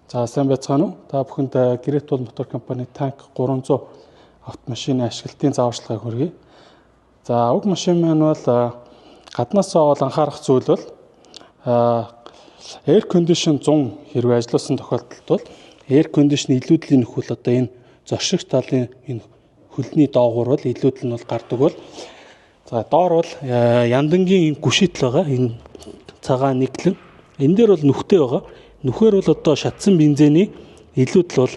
За, сайн байцгаана уу? Та бүхэнд Great Wall Motor Company Tank 300 автомашины ашиглалтын зааварчилгааг хүргэе. За, уг машин маань бол гаднаасаа бол анхаарах зүйл бол air condition 100 хэрвээ ажилласан тохиолдолд бол air condition илүүдлийн нөхөл одоо энэ зоршигч талын энэ хөлний доогуур бол илүүдэл нь бол гардаг бол, за, доор бол яндангийн энэ гүшитл байгаа. Энэ цагаан нийтлэн. Энэ дээр бол нүхтэй байгаа. Нүхээр бол одоо шатсан бензиний илүүдэл бол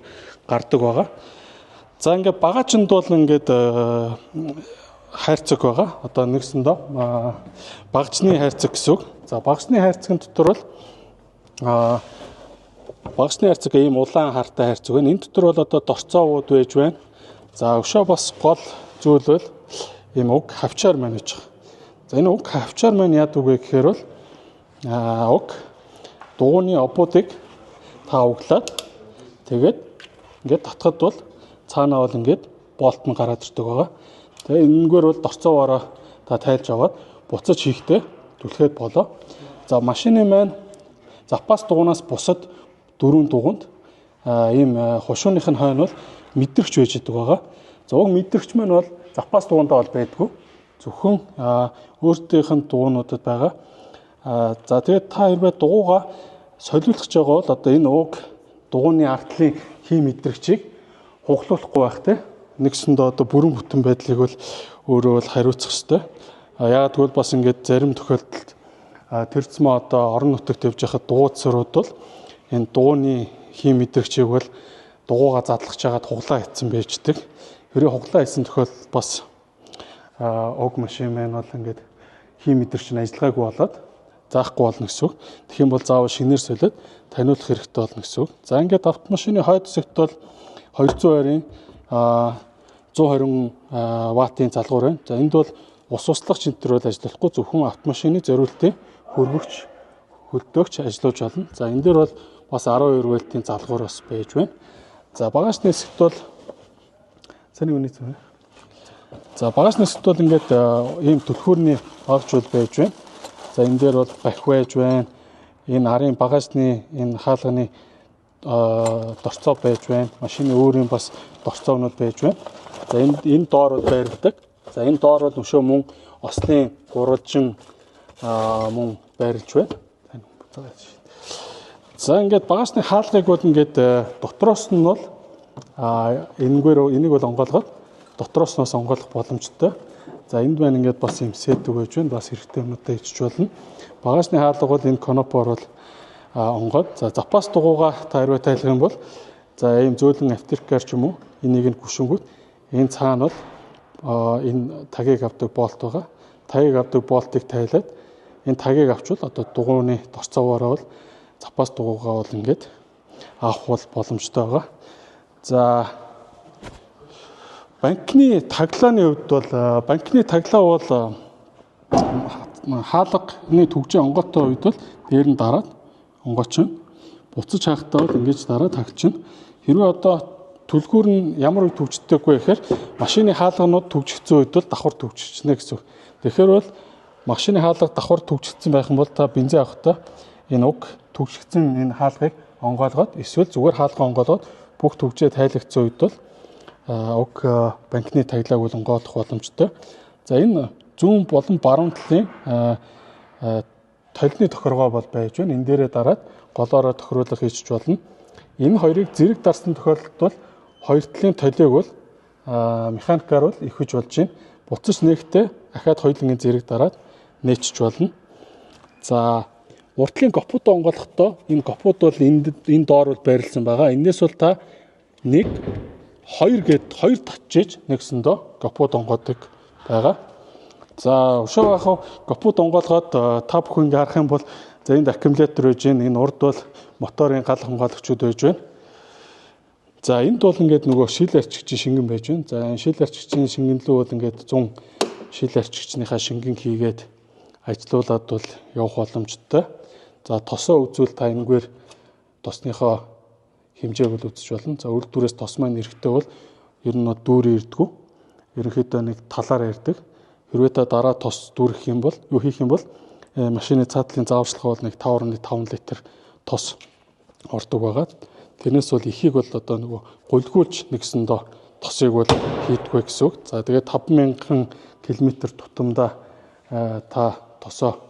гардаг байгаа. За, ингээд багаажинд бол ингээд хайрцаг байгаа. Одоо нэгсэндөө багажны хайрцаг гэсэн үг. За, багажны хайрцагын дотор бол багажны хайрцаг ийм улаан хартай хайрцаг байна. Энэ дотор бол одоо дорцоовууд байж байна. За, өшөө бас гол зүйл бол ийм уг хавчаар маань гэж байгаа. За, энэ уг хавчаар маань яадаг вэ гэхээр бол уг дугуйны обуудыг та углаад, тэгээд ингээд татхад бол цаанаа бол ингээд болт нь гараад ирдэг байгаа. Тэгээ энэгээр бол дорцоовоороо та тайлж аваад буцаж хийхдээ түлхээд болоо. За, машины маань запас дугуйнаас бусад дөрвөн дугуйнд ийм хушууных нь хойно бол мэдрэгч байж идэг байгаа. За, уг мэдрэгч маань бол запас дугуйндаа бол байдгүй. Зөвхөн өөртөөх нь дугуйнуудад байгаа. За, тэгээд та хэрвээ дугуйгаа солиулах гэж байгаа бол одоо энэ уг дугуйны ард талын хий мэдрэгчийг хуглуулахгүй байх те. Нэгсэндээ одоо бүрэн бүтэн байдлыг бол өөрөө бол хариуцах ёстой. Яагаад гэвэл бас ингээд зарим тохиолдолд тэр змөө одоо орон нутагт явж байхад дугуй цэрүүд бол энэ дугуйны хий мэдрэгчийг бол дугуйгаа задлах чагаад хуглаа хийсэн байждаг. Хэрвээ хуглаа хийсэн тохиолдолд бас уг машин маань бол ингээд хий мэдрэгч нь ажиллагаагүй болоод заахгүй болно гэсэн үг. Тэгэх юм бол заавал шинээр солиод таниулах хэрэгтэй болно гэсэн үг. За, ингээд автомашины хойд хэсэгт бол 200 варын 120 ваттын залгуур байна. За, энд бол ус услах чинтэр бол ажиллахгүй, зөвхөн автомашины зориултын хөрвөгч, хөлдөөгч ажиллуулж болно. За, энэ дээр бол бас 12 вольтын залгуур бас байж байна. За, багажны хэсэгт бол саний үний зүг. За, багажны хэсэгт бол ингээд ийм түлхүүрний багаж бол байж байна. За, энэ дээр бол бах байж байна. Энэ арын багажны энэ хаалганы дорцоо байж байна. Машины өөрийн бас дорцоонууд байж байна. За, энэ доор бол байрладаг. За, энэ доор бол өшөө мөн ослын гурвалжин мөн байрлаж байна. За, ингээд багажны хаалгыг бол ингээд дотроос нь бол энэгээр энийг бол онгойлгоод дотроос нь бас онгойлгох боломжтой. За, энд байна ингээд бас юм сэтэг байж байна. Бас хэрэгтэй юмнуудаа ичж болно. Багажны хаалга бол энэ кнопоор бол онгоод, за, запас дугуйгаа та хэрвээ тайлах юм бол, за, ийм зөөлөн автеркаар ч юм уу энийг нь гүшингүүт энэ цаана бол энэ тагийг авдаг болт байгаа. Тагийг авдаг болтыг тайлаад энэ тагийг авчвал одоо дугуйны дорцоогоороо бол запас дугуйгаа бол ингээд авах бол боломжтой байгаа. За, банкны таглааны хувьд бол банкны таглаа бол хаалганы түгжээ онгойтой үед бол дээр нь дараад онгойчин, буцаж хаахтаа бол ингэж дараад хаагчин. Хэрвээ одоо түлхүүр нь ямар үе түгждэггүй гэхээр машины хаалганууд түгжигдсэн үед бол давхар түгжчихнэ гэсэн үг. Тэгэхээр бол машины хаалга давхар түгжигдсэн байх юм бол та бензин авахдаа энэ уг түгжигдсэн энэ хаалгыг онгойлгоод эсвэл зүгээр хаалга онгойлгоод бүх түгжээ тайлагдсан үед бол уг банкны таглааг бол онгойлгох боломжтой. За, энэ зүүн болон баруун талын толины тохиргоо бол байж байна. Энэ дээрээ дараад голоороо тохируулах хийчих болно. Энэ хоёрыг зэрэг дарсан тохиолдолд бол хоёр талын толийг бол механикаар бол эхэж болж байна. Буцаж нээхдээ дахиад хоёулангийн зэрэг дараад нээчиж болно. За, урд талын капот онгойлохдоо энэ капот бол энд энэ доор бол байрлсан байгаа. Энээс бол та 1 2 гээд хоёр татчиж нэгсэндөө капот онгойдог байгаа. За, өшөө яг капот онгойлгоод та бүхэн ингээ харах юм бол, за, энд аккумулятор байж байна. Энэ урд бол моторын гал хамгаалагчуд байж байна. За, энд бол ингээд нөгөө шил арчигчийн шингэн байж байна. За, энэ шил арчигчийн шингэн лүү бол ингээд 100 шил арчигчныхаа шингэн хийгээд ажилуулад бол явах боломжтой. За, тосоо үзвэл та энэгээр тосныхоо хэмжээг бол үзэж болно. За, үйлдвэрээс тос маань эрэхтэй бол ер нь дүүрэн ирдэггүй. Ерөнхийдөө нэг талаараа ирдэг. Хэрвээ та дараа тос дүүрэх юм бол, юу хийх юм бол машины цаад талын зааварчилгаа бол нэг 5.5 литр тос ордог байгаа. Тэрнээс бол ихийг бол одоо нөгөө гулгуулж нэгсэндөө тосыг бол хийдэггүй гэсэн үг. За, тэгээд 5000 км тутамдаа та тосоо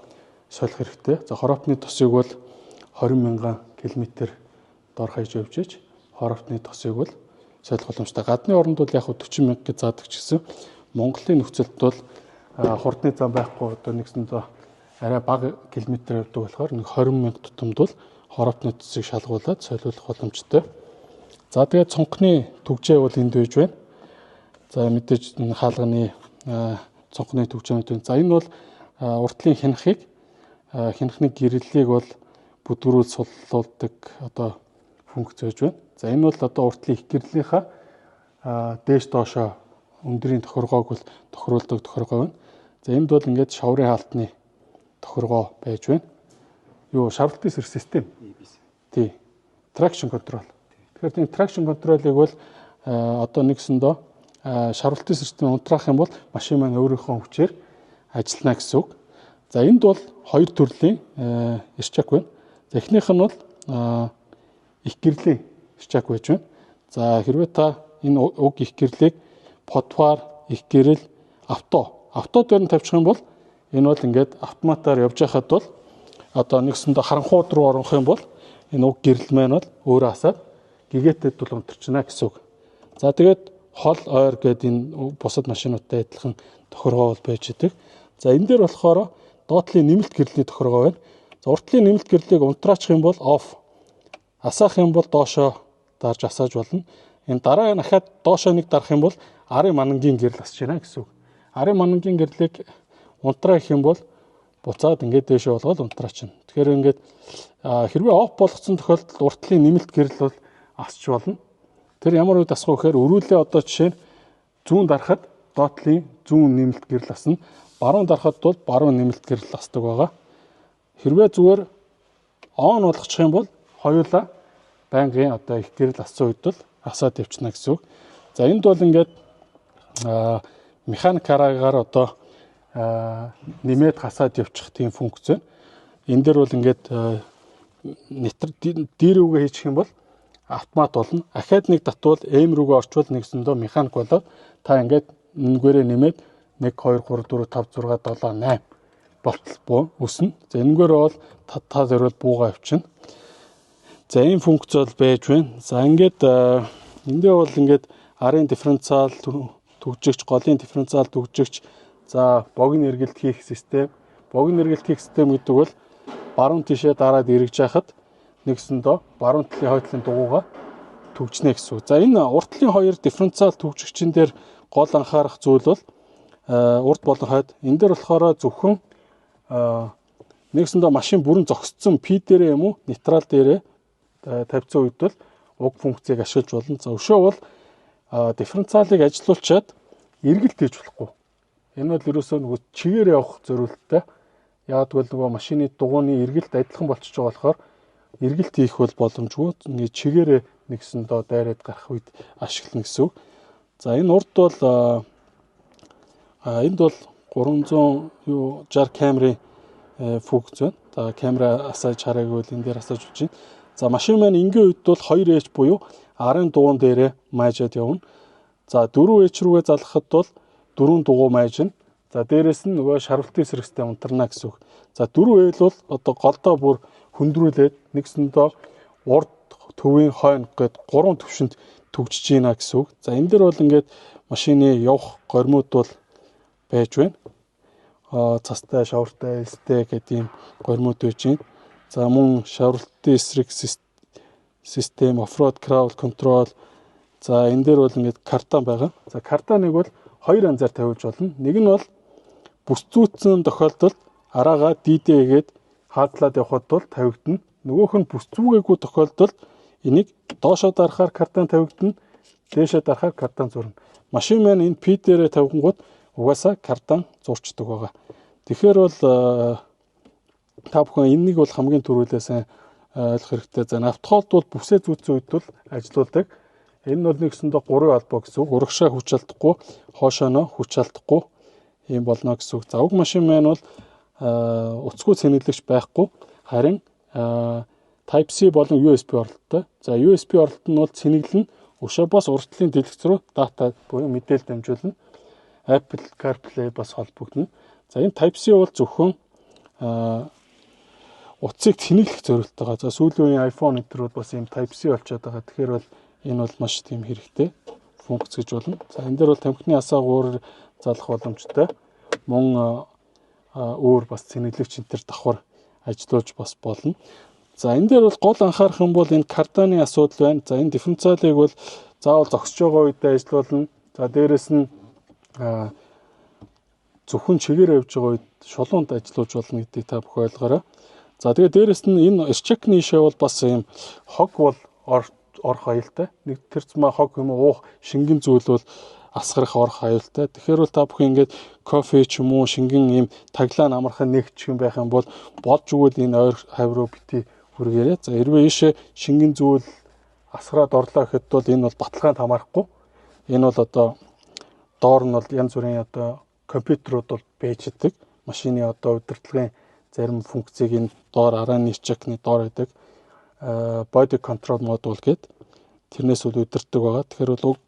солих хэрэгтэй. За, хороопны тосыг бол 20 мянган км дор хаяж явж иж хороопны тосыг бол солих боломжтой. Гадны оронд бол яг 40 мянга гэж заадаг ч гэсэн Монголын нөхцөлд бол хурдны зам байхгүй, одоо нэгсэндээ арай бага километр явдаг болохоор нэг 20 мянга тутамд бол хороопны тосыг шалгуулад солиулах боломжтой. За, тэгээд цонхны түгжээ бол энд байж байна. За, мэдээж энэ хаалганы цонхны түгжээнүүд байна. За, энэ бол урд талын хянахыг, хянахны гэрлэлийг бол бүдгэрүүл суллуулдаг одоо функц байж байна. За, энэ бол одоо урд талын их гэрлийнхаа дээш доошоо өндрийн тохиргоог бол тохируулдаг тохиргоо байна. За, энд бол ингээд шаврын хаалтны тохиргоо байж байна. Юу, шавралтын эсрэг систем. Тий. Traction control. Тэгэхээр тийм traction control-ыг бол одоо нэгсэндөө шавралтын систем унтраах юм бол машин маань өөрийнхөө хүчээр ажиллана гэсэн үг. За, энд бол хоёр төрлийн рычаг байна. За, эхнийх нь бол их гэрлийн рычаг байж байна. За, хэрвээ та энэ уг их гэрлийг подвар, их гэрэл, авто, авто дээр нь тавьчих юм бол энэ бол ингээд автоматар явж байхад бол одоо нэгсэндээ харанхууд руу орох юм бол энэ уг гэрэл маань бол өөрөө асаад гэгээтэд бол унтарчна гэсэн үг. За, тэгээд хол ойр гэдэг энэ бусад машинуудтай адилхан тохиргоо бол байж идэг. За, энэ дээр болохоор доод талын нэмэлт гэрлийн тохиргоо байна. За, урд талын нэмэлт гэрлийг унтраачих юм бол off. Асаах юм бол доошоо дарж асааж болно. Энэ дараа нь дахиад доошоо нэг дарах юм бол арын манангийн гэрэл асч байна гэсэн үг. Арын манангийн гэрлийг унтраа гэх юм бол буцаад ингээд дээшээ болгоод унтраачна. Тэгэхээр ингээд хэрвээ off болгоцсон тохиолдолд урд талын нэмэлт гэрэл бол асч болно. Тэр ямар үед асах вэ гэхээр өрүүлээ одоо жишээ нь зүүн дарахад доод талын зүүн нэмэлт гэрэл асна. Баруун дарахад бол баруун нэмэлт гэрэл асдаг байгаа. Хэрвээ зүгээр on болгочих юм бол хоёулаа байнгын одоо их гэрэл ассан үед бол асаад явчихна гэсэн үг. За, энд бол ингээд механик хараагаар одоо нэмээд хасаад явчих тийм функц байна. Энэ дээр бол ингээд neutral D рүүгээ хийчих юм бол автомат болно. Ахаад нэг татвал M рүүгээ орчвол нэгсэндөө механик болоод та ингээд нэгээрээ нэмээд 1 2 3 4 5 6 7 8 болтол буу өснө. За, энэгээр бол та зориул буугаа авчина. За, ийм функц бол байж байна. За, ингээд эндээ бол ингээд арын дифференциал түгжигч, голын дифференциал түгжигч, за, богино эргэлт хийх систем. Богино эргэлт хийх систем гэдэг бол баруун тишээ дараад эргэж яхад нэгсэндөө баруун талын хойд талын дугуйгаа түгжнэ гэсэн үг. За, энэ урд талын хоёр дифференциал түгжигчэн дээр гол анхаарах зүйл бол урд болон хойд. Энэ дээр болохоор зөвхөн нэгсэндээ машин бүрэн зогсцсон P дээрээ юм уу нейтрал дээрээ тавьсан үед бол уг функцийг ашиглаж болно. За, өшөө бол дифференциалыг ажилуулчаад эргэлт хийж болохгүй. Энэ бол ерөөсөө нөгөө чигээр явах зориулттай. Яг гэвэл нөгөө машины дугуйны эргэлт адилхан болчихж байгаа болохоор эргэлт хийх бол боломжгүй. Ингээ чигээрээ нэгсэндөө дайраад гарах үед ашиглана гэсэн үг. За, энэ урд бол энд бол 300 юу 60 камерын функц байна. За, камера асааж хараагүй бол энэ дээр асааж болж байна. За, машин маань энгийн үед бол 2H буюу арын дугуйн дээрээ маажаад явна. За, 4H рүүгээ залгахад бол дөрвөн дугуй маажна. За, дээрэс нь нөгөө шарвалтын эсрэг систем унтарна гэсэн үг. За, 4L бол одоо голдоо бүр хөндрүүлээд нэгсэндээ урд, төвийн, хойно гээд гурван төвшөнд түгжиж гинэ гэсэн үг. За, энэ дээр бол ингээд машины явах гормууд бол байж байна. Цастай, шавартай, элстэй гэдэг ийм гормууд байж байна. За, мөн шавралтын эсрэг систем, off-road crawl control. За, энэ дээр бол ингээд кардан байгаа. За, карданыг бол хоёр янзаар тавиулж болно. Нэг нь бол бүс зүүцсэн тохиолдолд араагаа DD гээд хаадлаад явхад бол тавигдана. Нөгөөх нь бүс зүүгээгүй тохиолдолд энийг доошоо дарахаар кардан тавигдана, дээшээ дарахаар кардан зурна. Машин маань энэ P дээрээ тавигангууд угаасаа кардан зурчдаг байгаа. Тэгэхээр бол та бүхэн энэнийг бол хамгийн түрүүлээ сайн ойлгох хэрэгтэй. За, auto hold бол бүсээ зүүцсэн үед бол ажилуулдаг. Энэ нь бол нэгсэндээ 3 албаа гэсэн үг. Урагшаа хүч алдахгүй, хоошоо хүч алдахгүй юм болно гэсэн үг. За, уг машин маань бол уцгүй цэнэглэгч байхгүй. Харин Type-C болон USB оролттой. За, USB оролт нь бол цэнэглэн өшөө бас урд талын дэлгэц рүү дата буюу мэдээлэл дамжуулна. Apple CarPlay бас холбогдоно. За, энэ Type-C бол зөвхөн утсыг цэнэглэх зорилготой байгаа. За, сүүлийн үеийн iPhone энэ төр бол бас ийм Type-C болчиход байгаа. Тэгэхээр бол энэ бол маш тийм хэрэгтэй функц гэж болно. За, энэ дээр бол тамхины асаагуур залах боломжтой. Мөн өөр бас цэнэглэгч энэ төр давхар ажиллуулж бас болно. За, энэ дээр бол гол анхаарах юм бол энэ карданы асуудал байна. За, энэ дифференциалыг бол заавал зогсож байгаа үедээ ажиллуулна. За, дээрэс нь зөвхөн чигээр явж байгаа үед шулуунд ажиллуулж болно гэдгийг та бүхэн ойлгоорой. За, тэгээ дээрэс нь энэ рычагны ишээ бол бас ийм хог бол орох аюултай. Нэг тэр зумаа хог юм уу уух шингэн зүйл бол асгарах орох аюултай. Тэгэхээр бол та бүхэн ингээд кофе ч юм уу шингэн ийм таглаан амархан нэгчих юм байх юм бол болж өгвөл энэ ойр хавь руу битгий хүргээрэй. За, хэрвээ ийшээ шингэн зүйл асгараад орлоо гэхэд бол энэ бол баталгаанд хамаарахгүй. Энэ бол одоо доор нь бол янз бүрийн одоо компьютерууд бол байж идэг. Машины одоо удирдлагын зарим функцийг энэ доор арааны рычагны доор байдаг body control module гэдэг тэрнээс бол удирддаг байгаа. Тэгэхээр бол уг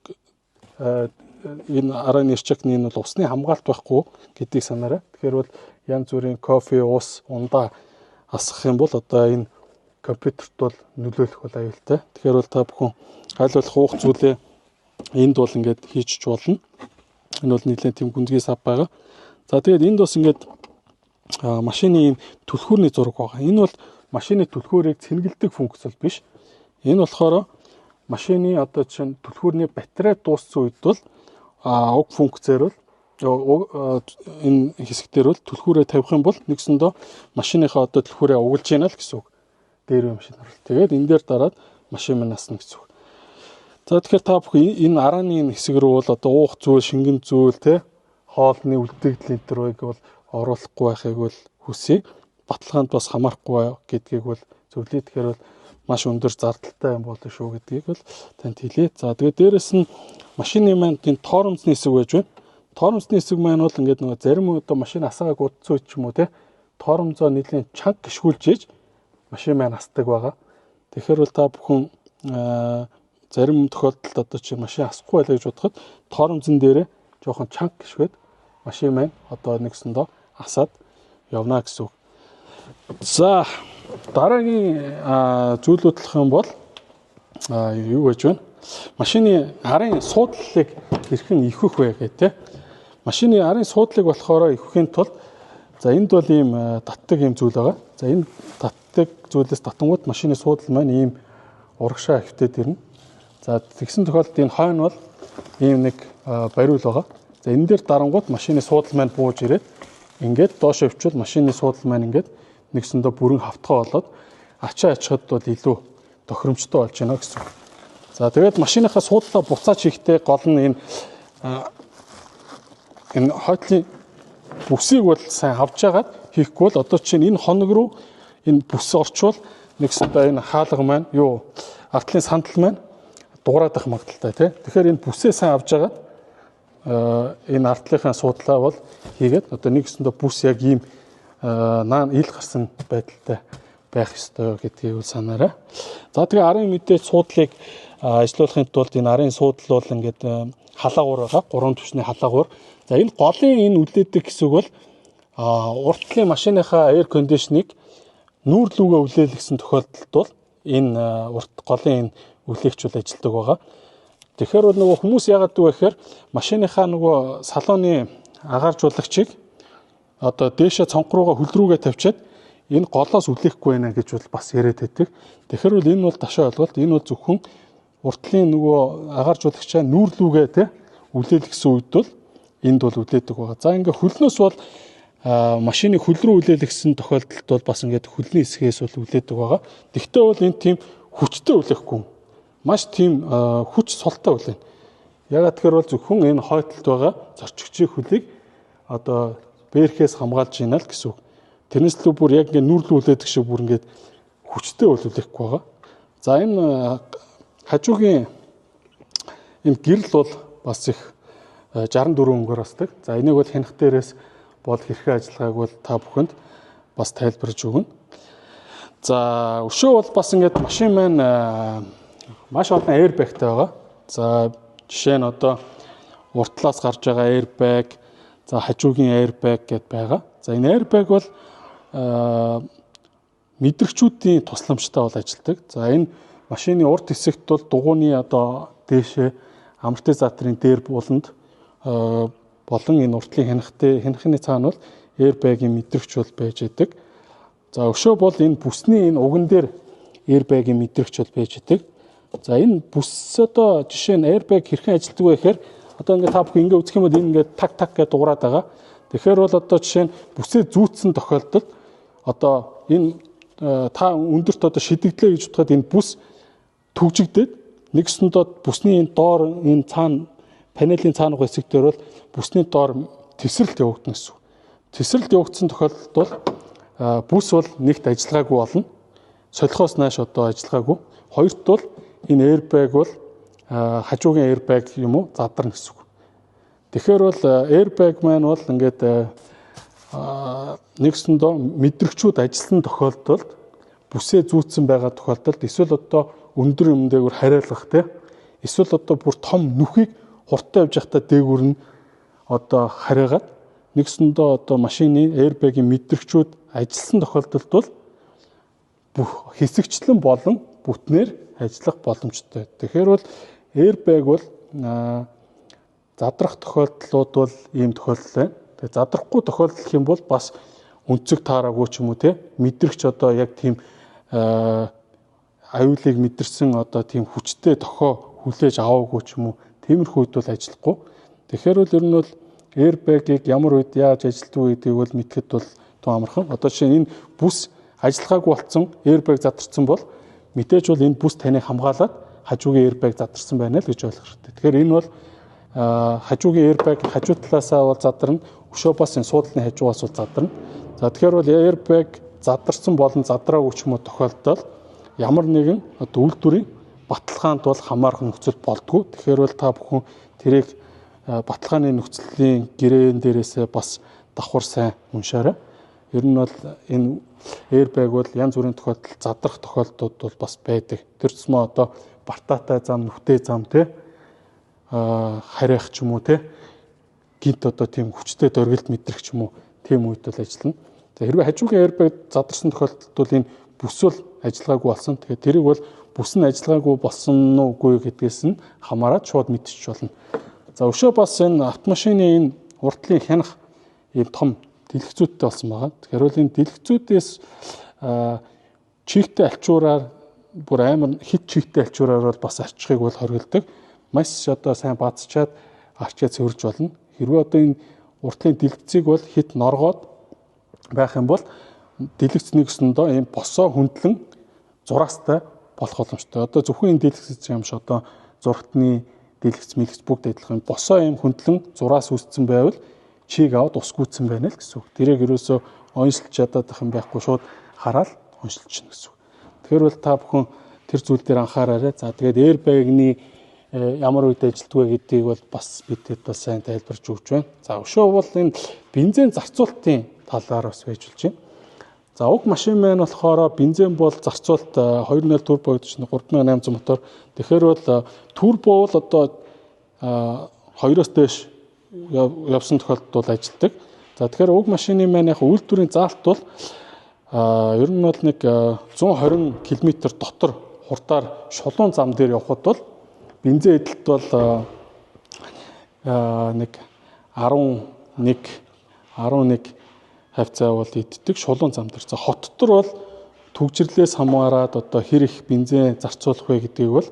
энэ арааны рычагны энэ бол усны хамгаалалт байхгүй гэдгийг санаарай. Тэгэхээр бол янз бүрийн кофе, ус, ундаа асгах юм бол одоо энэ компьютерт бол нөлөөлөх бол аюултай. Тэгэхээр бол та бүхэн аль болох уух зүйлээ энд бол ингээд хийчих болно. Энэ бол нэлээд тийм гүнзгий сав байгаа. За, тэгээд энд бас ингээд машины ийм түлхүүрний зураг байгаа. Энэ бол машины түлхүүрийг цэнгэлдэг функц бол биш. Энэ болохоор машины одоо чинь түлхүүрний батарей дууссан үед бол уг функцээр бол энэ хэсэг дээр бол түлхүүрээ тавих юм бол нэгсэндөө машиныхаа одоо түлхүүрээ угалж байна л гэсэн үг. Дээр үе машин орол. Тэгээд энэ дээр дараад машин минь асна гэсэн үг. За, тэгэхээр та бүхэн энэ арааны энэ хэсэг рүү бол одоо уух зүйл, шингэн зүйл те хоолны үлдэгдэл энэ төр бол оруулахгүй байхыг бол хүсье. Баталгаанд бас хамаарахгүй гэдгийг бол зөвлөе. Тэгэхээр бол маш өндөр зардалтай юм болно шүү гэдгийг бол танд хэлье. За, тэгээд дээрэс нь машины маань тийм торомцны хэсэг байж байна. Торомцны хэсэг маань бол ингээд нөгөө зарим одоо машин асаагааг удцсан үед ч юм уу те торомзоо нэлийн чанга гიშгүүлж ээж машин маань асдаг байгаа. Тэгэхээр бол та бүхэн зарим тохиолдолд одоо чи машин асахгүй байлаа гэж бодоход торомзон дээрээ жоохон чанга гიშгээд машин маань одоо нэгсэндөө асаад явна гэсэн үг. За, дараагийн зүйлүүд болох юм бол юу гэж байна? Машины арын суудлыг хэрхэн эвхэх вэ гэх те. Машины арын суудлыг болохоор эвхэхийн тулд, за, энд бол ийм татдаг ийм зүйл байгаа. За, энэ татдаг зүйлээс татангууд машины суудал маань ийм урагшаа хэвтээд ирнэ. За, тэгсэн тохиолдолд энэ хойно бол ийм нэг бариул байгаа. За, энэ дээр дарангууд машины суудал маань бууж ирээд ингээд доошо өвчвөл машины суудал маань ингээд нэгсэндээ бүрэн хавтгай болоод ачаа ачхад бол илүү тохиромжтой болж байна гэсэн. За, тэгээд машиныхаа суудлаа буцаач хийхдээ гол нь энэ хойтлын бүсийг бол сайн авч яагаад хийхгүй бол одоо чинь энэ хоног руу энэ бүс орчвол нэгсэндээ энэ хаалга маань юу артлын сандал маань дуурайд ах магадлалтай тий. Тэгэхээр энэ бүсээ сайн авч яагаад энэ артлынхаа суудлаа бол хийгээд одоо нэгсэндээ бүс яг ийм наан ил гарсан байдалтай байх ёстой гэдгийг бол санаарай. За, тэгээ арын мэдээж суудлыг ажилуулахын тулд энэ арын суудал бол ингээд халаагуур байгаа. Гурван түвшний халаагуур. За, энэ голын энэ үлээдэг хэсэг бол урд талын машиныхаа air condition-ыг нүүр лүүгээ үлээлгэсэн тохиолдолд бол энэ урт голын энэ үлээгч бол ажилладаг байгаа. Тэгэхээр бол нөгөө хүмүүс яагаад вэ гэхээр машиныхаа нөгөө салоны агааржуулагчийг одоо дээшээ цонх руугаа хөл рүүгээ тавьчаад энэ голоос үлээхгүй байна гэж бол бас яриад байдаг. Тэгэхээр бол энэ бол ташаа ойлголт. Энэ бол зөвхөн урд талын нөгөө агааржуулагчаа нүүр лүүгээ те үлээлгэсэн үед бол энд бол үлээдэг байгаа. За, ингээ хөлнөөс бол машины хөл рүү үлээлгэсэн тохиолдолд бол бас ингээд хөлний хэсгээс бол үлээдэг байгаа. Тэгтээ бол энэ тийм хүчтэй үлээхгүй. Маш тийм хүч султай үлээнэ. Ягаад тэгэхээр бол зөвхөн энэ хойтлолд байгаа зорчигчийн хөлийг одоо бэрхээс хамгаалж байна л гэсэн үг. Тэрнээс л бүр яг ингээд нүүр лүү үлээдэг шиг бүр ингээд хүчтэй бол үлээхгүй байгаа. За, энэ хажуугийн энэ гэрэл бол бас их 64 өнгөөр басдаг. За, энийг бол хянах дээрээс бол хэрхэн ажиллагааг бол та бүхэнд бас тайлбарж өгнө. За, өшөө бол бас ингээд машин маань маш олон airbag-тай байгаа. За, жишээ нь одоо уртлаас гарч байгаа airbag, за хажуугийн airbag гэдээ байгаа. За, энэ airbag бол мэдрэгчүүдийн тусламжтай бол ажилладаг. За, энэ машины урд хэсэгт бол дугуйны одоо дээшээ амортизаторын дээр буланд болон энэ уртлын хянахтай хянахны цаана бол airbag-ийн мэдрэгч бол байж байдаг. За, өшөө бол энэ бүсний энэ уган дээр airbag-ийн мэдрэгч бол байж байдаг. За, энэ бүс одоо жишээ нь airbag хэрхэн ажилладаг вэ гэхээр одоо ингээд та бүхэн ингээд үзэх юм бол энэ ингээд так так гэж дуурайд байгаа. Тэгэхээр бол одоо жишээ нь бүсээ зүүцсэн тохиолдолд одоо энэ та өндөрт одоо шидэгдлээ гэж бодоход энэ бүс түгжигдээд нэгсэндээ бүсний энэ доор энэ цаана панелийн цаана хэсэг дээр бол бүсний доор тесрэлт явагдана гэсэн үг. Тесрэлт явагдсан тохиолдолд бол бүс бол нэгт ажиллагаагүй болно. Солихоос нааш одоо ажиллагаагүй. Хоёрт бол энэ airbag бол хажуугийн airbag юм уу задарна гэсэн үг. Тэгэхээр бол airbag маань бол ингээд нэгсэндээ мэдрэгчүүд ажилласан тохиолдолд, бүсээ зүүцсэн байгаа тохиолдолд, эсвэл одоо өндөр юм дээгүүр хариалгах те, эсвэл одоо бүр том нүхийг хурдтай явж байхдаа дээгүүр нь одоо хараагаад нэгсэндээ одоо машины airbag-ийн мэдрэгчүүд ажилласан тохиолдолд бол бүх хэсэгчлэн болон бүтнээр ажиллах боломжтой. Тэгэхээр бол airbag бол задрах тохиолдлууд бол ийм тохиолдол байна. Тэгээ задрахгүй тохиолдол гэх юм бол бас өнцөг таараагүй ч юм уу те, мэдрэгч одоо яг тийм аюулыг мэдэрсэн одоо тийм хүчтэй тохио хүлээж аваагүй ч юм уу, тиймэрхүү үед бол ажиллахгүй. Тэгэхээр бол ер нь бол airbag-ыг ямар үед яаж ажилладаг вэ гэдгийг бол мэдэхэд бол тун амархан. Одоо жишээ нь энэ бүс ажиллагаагүй болцсон, airbag задарсан бол мэдээж бол энэ бүс таныг хамгаалаад хажуугийн airbag задарсан байна л гэж ойлгох хэрэгтэй. Тэгэхээр энэ бол хажуугийн airbag хажуу талаасаа бол задарна, өшөө бас энэ суудлын хажуугаас бол задарна. За, тэгэхээр бол airbag задарсан болон задраагүй ч юм уу тохиолдолд ямар нэгэн одоо үйлдвэрийн баталгаанд бол хамаарах нөхцөл болдгоо. Тэгэхээр бол та бүхэн тэрийг баталгааны нөхцөлийн гэрээн дээрээсээ бас давхар сайн уншаарай. Ер нь бол энэ airbag бол янз бүрийн тохиолдолд задрах тохиолдлууд бол бас байдаг. Тэр тусмаа одоо бартаатай зам, нүхтэй зам те, харих ч юм уу те, гинт одоо тийм хүчтэй дөргилт мэдрэх ч юм уу, тийм үед бол ажиллана. За, хэрвээ хажуугийн airbag задарсан тохиолдолд бол энэ бүс бол ажиллагаагүй болсон. Тэгэхээр тэрийг бол бүс нь ажиллагаагүй болсон уу үгүй гэдгээс нь хамаарат шууд мэдчих болно. За, өшөө бас энэ автомашины энэ уртлын хянах ийм том дэлгэцүүдтэй болсон байгаа. Тэгэхээр бол энэ дэлгэцүүдээс чигтэй альчуураар, бүр амар хит чигтэй альчуураар бол бас арчихыг бол хориглодог. Маш одоо сайн баазчаад арчаа цэвэрлж болно. Хэрвээ одоо энэ уртлын дэлгэцийг бол хит норгоод байх юм бол дэлгэц нэгсэндээ ийм босоо хөндлөн зураастай болох боломжтой. Одоо зөвхөн энэ дэлгэц юм шиг одоо зурагтны дэлгэц мэлгэц бүгд адилхан босоо ийм хөндлөн зураас үүссэн байвал чиг аваад ус гүйцсэн байна л гэсэн үг. Тэрийг ерөөсөө оншилж чадаад байх юм байхгүй, шууд хараад оншилчихно гэсэн үг. Тэгэхээр бол та бүхэн тэр зүйл дээр анхаараарай. За, тэгээд airbag-ны ямар үед ажилладаг вэ гэдгийг бол бас бидэд бас сайн тайлбарж өгч байна. За, өшөө бол энэ бензин зарцуулалтын талаар бас байж болж байна. За, уг машин маань болохоор бензин бол зарцуулалт 2.0 турбо гэдэг чинь 3800 мотор. Тэгэхээр бол турбо бол одоо 2-оос дээш явсан тохиолдолд бол ажилладаг. За, тэгэхээр уг машины маань яг үйлдвэрийн заалт бол ер нь бол нэг 120 км дотор хурдаар шулуун зам дээр явхад бол бензин эдэлт бол нэг 11 хавцаа бол иддэг шулуун зам дээр. За, хот дотор бол түгжирлээс хамаарат одоо хэр их бензин зарцуулах вэ гэдгийг бол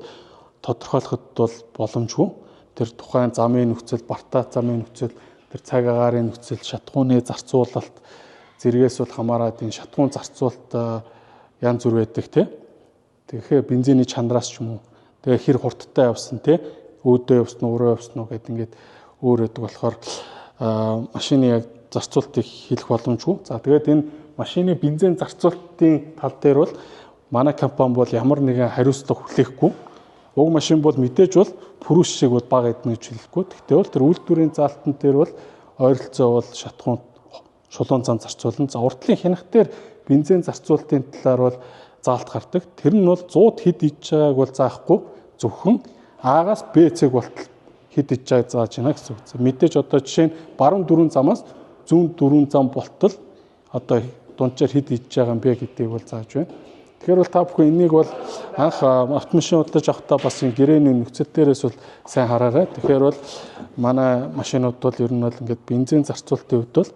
тодорхойлоход бол боломжгүй. Тэр тухайн замын нөхцөл, бартаа замын нөхцөл, тэр цаг агаарын нөхцөл, шатхууны зарцуулалт зэргээс бол хамаарат энэ шатхуун зарцуулалт янз бүр байдаг тий. Тэгэхээр бензиний чанараас ч юм уу. Тэгээ хэр хурдтай явсан тий. Өөдөө явсан уу, уруу явсан уу гэдэг ингээд өөр байдаг болохоор машины яг зарцуулалтыг хэлэх боломжгүй. За, тэгээд энэ машины бензин зарцуулалтын тал дээр бол манай компани бол ямар нэгэн хариуцлага хүлээхгүй. Уг машин бол мэдээж бол пүрүш шиг бол бага эднэ гэж хэлэхгүй. Гэхдээ бол тэр үйлдвэрийн заалтан дээр бол ойролцоо бол шатхуун шулуун зам зарцуулна. За, уртлын хянах дээр бензин зарцуулалтын талаар бол заалт гардаг. Тэр нь бол 100-д хэд идж байгааг бол заахгүй зөвхөн А-гаас Б цэг болтол хэд идж байгааг зааж байна гэсэн үг. Мэдээж одоо жишээ нь баруун 4 замаас зүүн 4 зам болтол одоо дунджаар хэд идж байгаа юм бэ гэдгийг бол зааж байна. Тэгэхээр бол та бүхэн энийг бол анх автомашин худалдаж авахдаа бас энэ гэрээний нөхцөл дээрээс бол сайн хараарай. Тэгэхээр бол манай машинууд бол ер нь бол ингээд бензин зарцуулалтын хувьд бол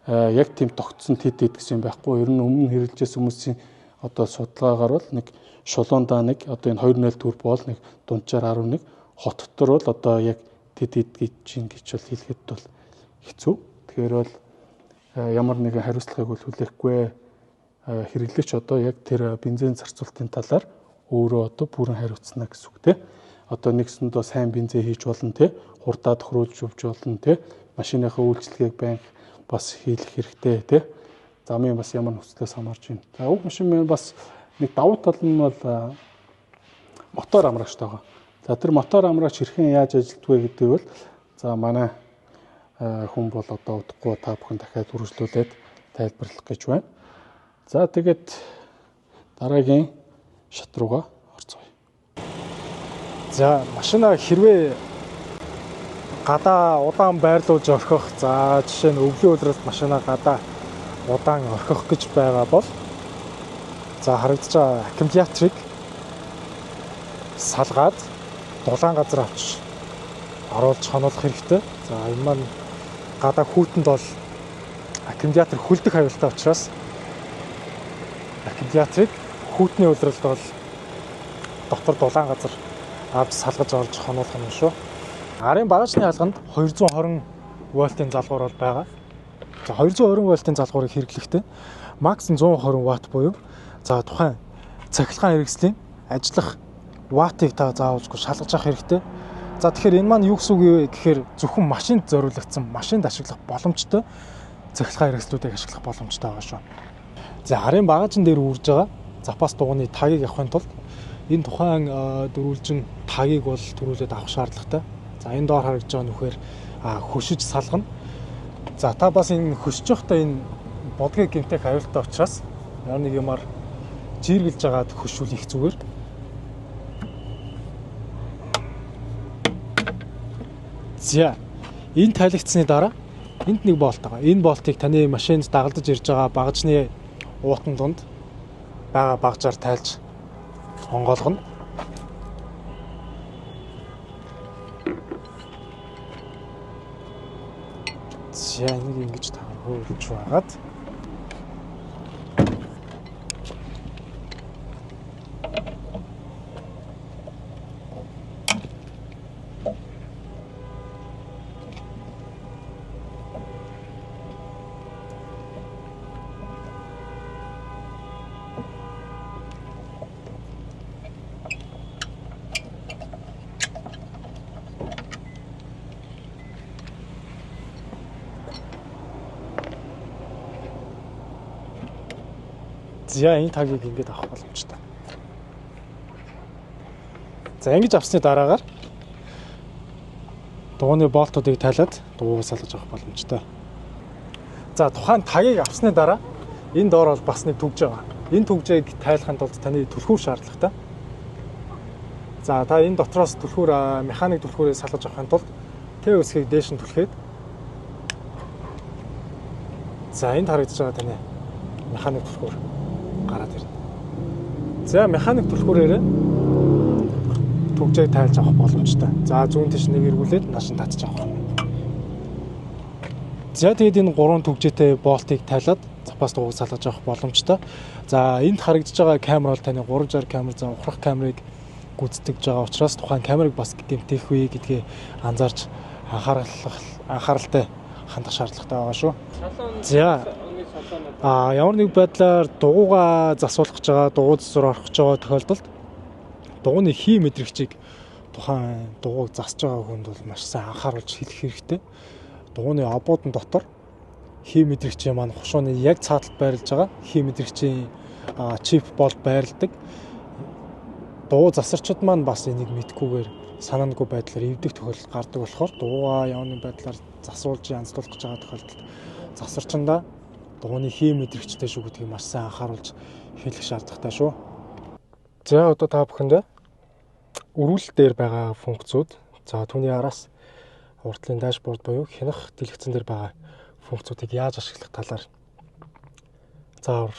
яг тийм тогтсон тэд ид гэсэн юм байхгүй. Ер нь өмнө хэрэглэжсэн хүмүүсийн одоо судалгаагаар бол нэг шулуундаа нэг одоо энэ 2.0 турбо бол нэг дунджаар 11 хот дотор бол одоо яг тэд ид гэж чинь гэж бол хэлэхэд бол хэцүү. Тэгэхээр бол ямар нэгэн хариуцлагыг бол хүлээхгүй. Хэрэглэгч одоо яг тэр бензин зарцуулалтын талаар өөрөө одоо бүрэн хариуцна гэсэн үг те. Одоо нэгсэндээ сайн бензин хийж болно те. Хурдаа тохируулж өгч болно те. Машиныхаа үйлчлэгийг байнга бас хийх хэрэгтэй те. Замын бас ямар нөхцлөөс хамаарч байна. За уг машин маань бас нэг давуу тал нь бол мотор амрагчтай байгаа. За тэр мотор амрагч хэрхэн яаж ажилладаг вэ гэдэг бол за манай хүн бол одоо удахгүй та бүхэн дахиад үргэлжлүүлээд тайлбарлах гэж байна. За тэгээд дараагийн шат руугаа орцгоё. За машина хэрвээ гадаа удаан байрлуулж орхих, за жишээ нь өвлийн улиралд машина гадаа удаан орхих гэж байгаа бол за харагдаж байгаа аккумуляторыг салгаад дулаан газар авч оруулж хонуулах хэрэгтэй. За энэ маань гадаа хүүтэнд бол аккумулятор хүлдэх аюултай учраас аккумуляторыг хүүтний улиралд бол дотор дулаан газар авч салгаж олж хонуулах юм шүү. Арын багажны хаалганд 220 вольтын залгуур бол байгаа. За 220 вольтын залгуурыг хэрэглэхдээ макс 120 ватт буюу за тухайн цахилгаан хэрэгслийн ажиллах ваттыг та заавалжгүй шалгаж авах хэрэгтэй. За тэгэхээр энэ маань юу гэсэн үг вэ гэхээр зөвхөн машинд зориулагдсан, машинд ашиглах боломжтой цахилгаан хэрэгслүүдийг ашиглах боломжтой байгаа шүү. За арын багажн дээр үүрж байгаа запас дугуйны тагийг авахын тулд энэ тухайн дөрвөлжин тагийг бол төрүүлээд авах шаардлагатай. За энэ доор харагдж байгаа нөхөр хөшиж салгана. За та бас энэ хөшиж байхдаа энэ бодгийг гэмтэх аюултай учраас ямар нэг юмар жиргэлж агаад хөшүүл их зүгээр. За энэ тайлагдсаны дараа энд нэг болт байгаа. Энэ болтыг таны машинд дагалдаж ирж байгаа багажны уутан дунд байгаа багжаар тайлж онгойлгоно. За энийг ингэж хөрж байгаад за энэ тагийг ингэж авах боломжтой. За ингэж авсны дараагаар дугуйны болтуудыг тайлаад дугуйг салгаж авах боломжтой. За тухайн тагийг авсны дараа энэ доор бол бас нэг түгж байгаа. Энэ түгжээг тайлахын тулд таны түлхүүр шаардлагатай. За та энэ дотроос түлхүүр механик түлхүүрээ салгаж авахын тулд Т үсгийг дээш нь түлхээд за энд харагдаж байгаа таны механик түлхүүр гараад ирнэ. За механик түлхүүрээр түгжээг тайлж авах боломжтой. За зүүн тийш нэг эргүүлээд нааш нь татчих авах. За тэгээд энэ гурван түгжээтэй болтыг тайлаад запас дугуйг салгаж авах боломжтой. За энд харагдаж байгаа камер бол таны 360 камер, за ухрах камерыг гүйцэтгэж байгаа учраас тухайн камерыг бас гэмтээхгүй гэдгээ анзаарч анхааралтай хандах шаардлагатай байгаа шүү. За ямар нэг байдлаар дугуйгаа засуулах гэж байгаа, дугуй засвар орох гэж байгаа тохиолдолд дугуйны хий мэдрэгчийг тухайн дугуйг засж байгаа хүнд бол маш сайн анхааруулж хэлэх хэрэгтэй. Дугуйны обуудан дотор хий мэдрэгчийн маань хушууны яг цааталд байрлаж байгаа хий мэдрэгчийн чип бол байрладаг. Дугуй засарчид маань бас энийг мэдхгүйгээр санаандгүй байдлаар эвдэх тохиолдол гардаг болохоор дугуйгаа ямар нэг байдлаар засуулж янзлуулах гэж байгаа тохиолдолд засарчандаа Дууны хэм мэдрэгчтэй шүү гэдгийг маш сайн анхааруулж хэлэх шаардлагатай шүү. За, одоо та бүхэндээ өрүүл дээр байгаа функцүүд, за, түүний араас урд талын dashboard буюу хянах дэлгэцэн дээр байгаа функцүүдийг яаж ашиглах талаар заавар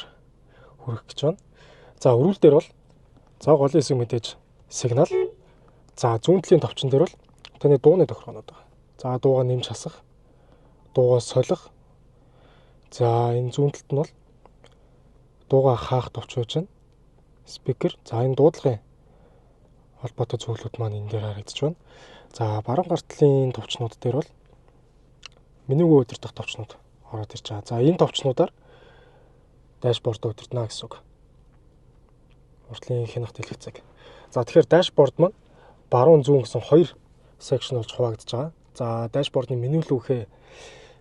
хүргэх гэж байна. За, өрүүл дээр бол, за, голын хэсэг мэдээж сигнал. За, зүүн талын товчон дээр бол таны дууны тохиргоонууд байгаа. За, дуугаа нэмж хасах, дуугаа солих. За, энэ зүүн талд нь бол дуугаа хаах товч байж байна. Speaker. За, энэ дуудлагын холбоотой зүйлүүд маань энэ дээр харагдаж байна. За, баруун гар талын товчнууд дээр бол менюг удирдах товчнууд ороод ирж байгаа. За, энэ товчнуудаар dashboard удирдана гэсэн үг. Урд талын хянах дэлгэцэг. За, тэгэхээр dashboard маань баруун, зүүн гэсэн хоёр section болж хуваагдаж байгаа. За, dashboard ны меню лүүгээ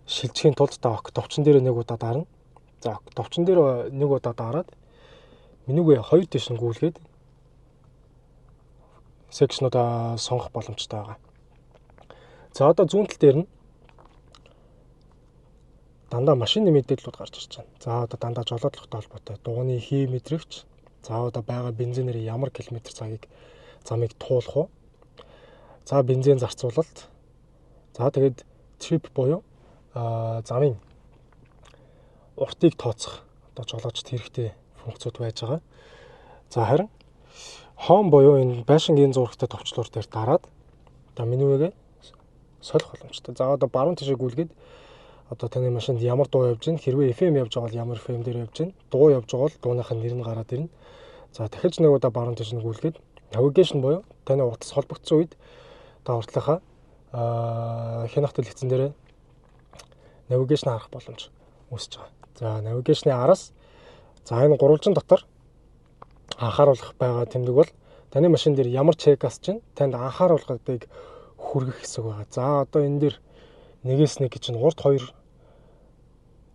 шилжихийн тулд та OK товчон дээр нэг удаа дарна. За, OK товчон дээр нэг удаа дараад менюгээ хоёр тийш нь гүйлгээд section уудаа сонгох боломжтой байгаа. За, одоо зүүн тал дээр нь дандаа машины мэдээллүүд гарч ирж байна. За, одоо дандаа жолоодлоготой холбоотой дууны хий мэдрэгч, за, одоо байгаа бензинээр ямар километр цагийг замыг туулах уу? За, бензин зарцуулалт. За, тэгээд trip буюу замын уртыг тооцох одоо жолоочд хэрэгтэй функцүүд байж байгаа. За, харин home буюу энэ байшингийн зурагтай товчлуур дээр дараад одоо менюгээ солих боломжтой. За, одоо баруун тишээ гүйлгээд одоо таны машинд ямар дуу явж байна, хэрвээ FM явж байгаа бол ямар FM дээр явж байна, дуу явж байгаа бол дууныхаа нэр нь гараад ирнэ. За, дахиж нэг удаа баруун тийш нь гүйлгээд navigation буюу таны утас холбогдсон үед та урд талынхаа хянах дэлгэцэн дээр navigation харах боломж үүсэж байгаа. За, navigation-ы араас, за, энэ гурвалжин дотор анхааруулах байгаа тэмдэг бол таны машин дээр ямар check асч чинь танд анхааруулгыг хүргэх хэсэг байгаа. За, одоо энэ дээр нэгээс нэг гэж нь урд хоёр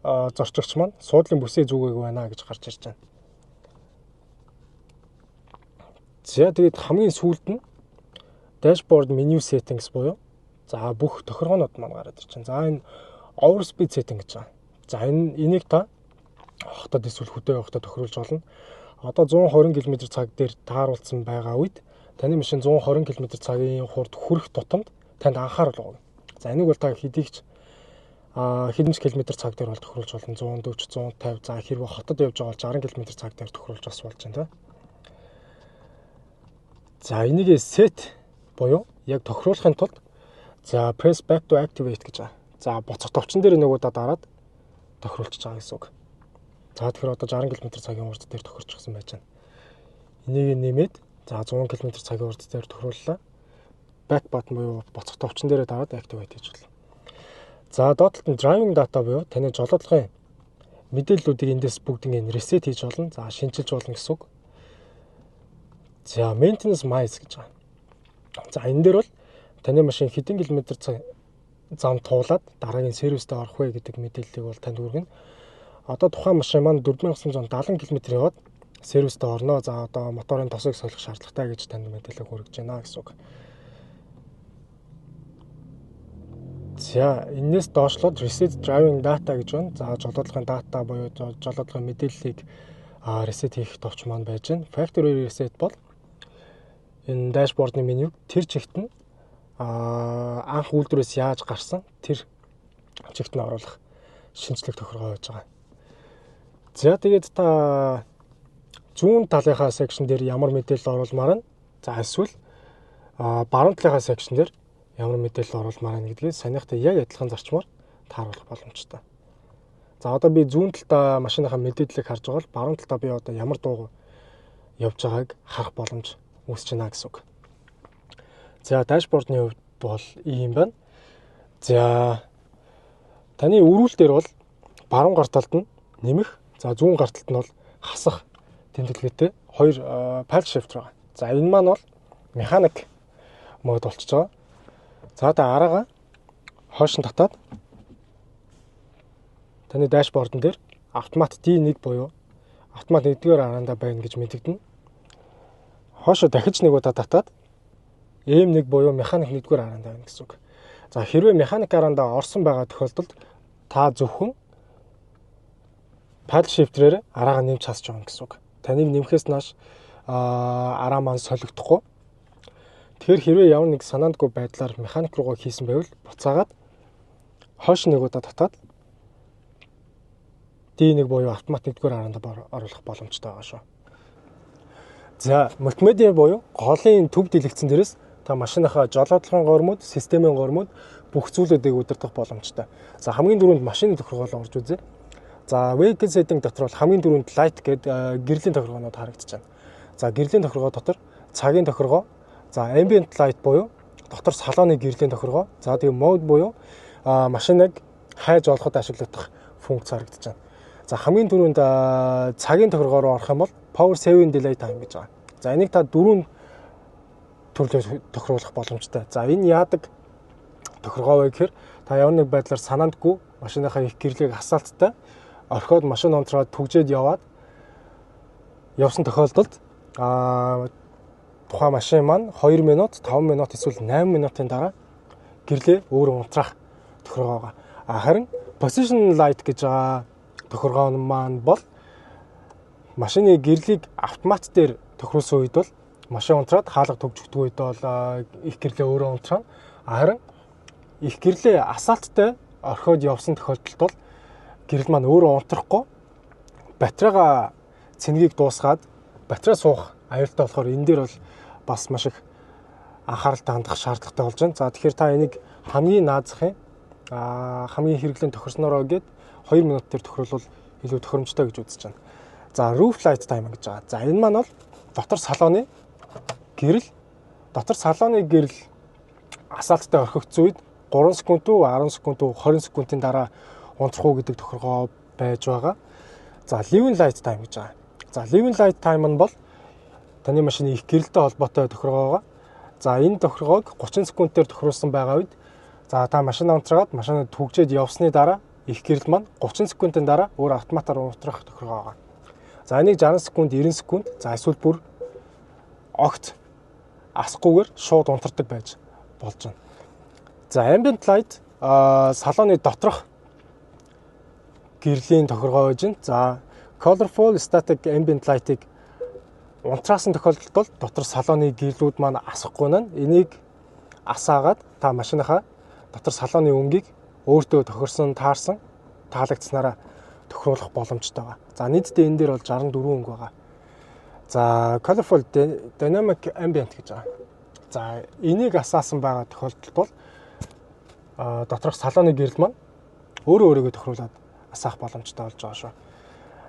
зорчигч маань суудлын бүсээ зүгээгүй байна гэж гарч ирж байна. За, тэгээд хамгийн сүүлд нь dashboard menu settings буюу, за, бүх тохиргоонууд маань гараад ирж байна. За, энэ overspeed setting гэж байгаа. За, энийг та хотод эсвэл хөдөө явахдаа тохируулж болно. Одоо 120 км цаг дээр тааруулсан байгаа үед таны машин 120 км цагийн хурд хүрэх тутамд танд анхаарал өгнө. За, энийг бол та хэдий ч хэдэн ч километр цаг дээр бол тохируулж болно. 140, 150, за, хэрвээ хотод явж байгаа бол 60 км цаг дээр тохируулж бас болж байна, та. За, энийг set буюу яг тохируулахын тулд, за, press back to activate гэж байгаа. За, буцах товчон дээр нэг удаа дараад тохируулчихж байгаа гэсэн үг. За, тэгэхээр одоо 60 км цагийн хурд дээр тохирчихсан байж байна. Энийг нэмээд, за, 100 км цагийн хурд дээр тохирууллаа. Back button буюу буцах товчон дээрээ дараад activate хийж болно. За, доод талд нь driving data буюу таны жолоодлогын мэдээллүүдийг эндээс бүгднийг reset хийж болно. За, шинчилж болно гэсэн үг. За, maintenance miles гэж байгаа. За, энэ дээр бол таны машин хэдэн километр цаг зам туулаад дараагийн сервистээ орох вэ гэдэг мэдээллийг бол танд хүргэнэ. Одоо тухайн машин маань 4970 км яваад сервистээ орно. За, одоо моторын тосыг солих шаардлагатай гэж танд мэдээлэл хүргэж байна гэсэн үг. За, энэс доошлоод reset driving data гэж байна. За, жолоодлогын data буюу жолоодлогын мэдээллийг reset хийх товч маань байж байна. Factory reset бол энэ dashboard ны менюг тэр чигт нь анх үйлдвэрээс яаж гарсан тэр чигт нь оруулах шинжлэх тохиргоо байж байгаа. За, тэгээд та зүүн талынхаа section дээр ямар мэдээлэл оруулмаар нь, за, эсвэл баруун талынхаа section дээр ямар мэдээлэл оруулмаар байна гэдгийг саяныхтай яг адилхан зарчмаар тааруулах боломжтой. За, одоо би зүүн талдаа машиныхаа мэдээллийг харж байгаа бол баруун талдаа би одоо ямар дуу явж байгааг харах боломж үүсэж байна гэсэн үг. За, dashboard ны хувьд бол ийм байна. За, таны өрүүл дээр бол баруун гар талд нь нэмэх, за, зүүн гар талд нь бол хасах тэмдэглэгээтэй хоёр paddle shifter байгаа. За, энэ маань бол механик mode болчихж байгаа. За, та араагаа хойш нь татаад таны dashboard н дээр автомат D1 буюу автомат 1-р араандаа байна гэж мэдэгдэнэ. Хоошо дахиж нэг удаа татаад M1 буюу механик 1-р араандаа байна гэсэн үг. За, хэрвээ механик араандаа орсон байгаа тохиолдолд та зөвхөн Paddle shifter-ээр араагаа нэмж хасж байгаа гэсэн үг. Таныг нэмэхээс нааш араа маань солигдохгүй. Тэгэхээр хэрвээ ямар нэг санаандгүй байдлаар механик руугаа хийсэн байвал буцаагаад хойш нэг удаа татаад D1 буюу автомат нэгдүгээр араанд оруулах боломжтой байгаа шүү. За, мультимедиа буюу голын төв дэлгэцэн дээрээс та машиныхаа жолоодлогын гормууд, системийн гормууд, бүх зүйлүүдийг удирдах боломжтой. За, хамгийн түрүүнд машины тохиргоолоо орж үзье. За, vehicle setting дотор бол хамгийн түрүүнд light гэдэг гэрлийн тохиргоонууд харагдаж байна. За, гэрлийн тохиргоо дотор цагийн тохиргоо, за, ambient light буюу дотор салоны гэрлийн тохиргоо, за, тэгээ mode буюу машиныг хайж олоход ашиглагдах функц харагдаж байна. За, хамгийн түрүүнд цагийн тохиргоо руу орох юм бол power saving delay time гэж байгаа. За, энийг та дөрвөн төрлөөр тохируулах боломжтой. За, энэ яадаг тохиргоо вэ гэхээр та ямар нэг байдлаар санаандгүй машиныхаа их гэрлийг асаалттай орхиод машин унтраад түгжээд яваад явсан тохиолдолд тухайн машин маань 2 минут, 5 минут эсвэл 8 минутын дараа гэрлээ өөрөө унтраах тохиргоо байгаа. А харин position light гэж байгаа тохиргоо маань бол машины гэрлийг автомат дээр тохируулсан үед бол машин унтраад хаалга түгжигдэх үед бол их гэрлээ өөрөө унтраана. А харин их гэрлээ асаалттай орхиод явсан тохиолдолд бол гэрэл маань өөрөө унтрахгүй, батарейгаа цэнгийг дуусгаад батарей суух аюултай болохоор энэ дээр бол бас маш их анхааралтай хандах шаардлагатай болж байна. За, тэгэхээр та энийг хамгийн наазахын хамгийн хэрэглэн тохирснороо гээд 2 минут дээр тохируулвал илүү тохиромжтой гэж үзэж байна. За, roof light time гэж байгаа. За, энэ маань бол дотор салоны гэрэл, дотор салоны гэрэл асаалттай орхигдсон үед 3 секунд үү, 10 секунд үү, 20 секундын дараа унтрах уу гэдэг тохиргоо байж байгаа. За, living light time гэж байгаа. За, living light time нь бол таны машины их гэрэлтэй холбоотой тохиргоо байгаа. За, энэ тохиргоог 30 секундээр тохируулсан байгаа үед, за, та машин унтраагаад машиныг түгжээд явсны дараа их гэрэл маань 30 секундын дараа өөр автоматар унтрах тохиргоо байгаа. За, энийг 60 секунд, 90 секунд, за, эсвэл бүр огт асахгүйгээр шууд унтардаг байж болж байна. За, ambient light салоны доторх гэрлийн тохиргоо байж байна. За, colorful static ambient light-ыг унтраасан тохиолдолд бол дотор салоны гэрлүүд маань асахгүй нь, энийг асаагаад та машиныхаа дотор салоны өнгийг өөртөө тохирсон, таарсан, таалагдсанараа тохируулах боломжтой байгаа. За, нийтдээ энэ дээр бол 64 өнгө байгаа. За, colorful dynamic ambient гэж байгаа. За, энийг асаасан байгаа тохиолдолд бол доторх салоны гэрэл маань өөрөө өөрийгөө тохируулаад асаах боломжтой болж байгаа шүү.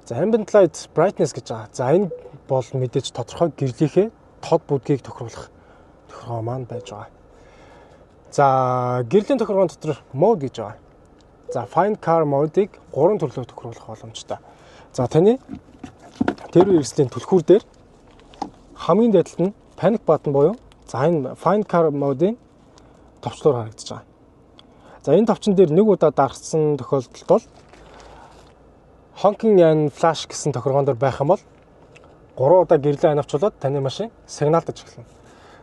За, ambient light brightness гэж байгаа. За, энэ бол мэдээж тодорхой гэрлийнхээ тод бүдгийг тохируулах тохиргоо маань байж байгаа. За, гэрлийн тохиргоон дотор mode гэж байгаа. За, find car mode-ыг гурван төрлөөр тохируулах боломжтой. За, таны тэр эрсдлийн түлхүүр дээр хамгийн дээд талд нь panic button буюу, за, энэ find car mode-ын товчлуур харагдаж байгаа. За, энэ товчон дээр нэг удаа дарсан тохиолдолд бол honking and flash гэсэн тохиргоон дээр байх юм бол 3 удаа гэрлээ анивчуулаад таны машин сигналдаж эхэлнэ.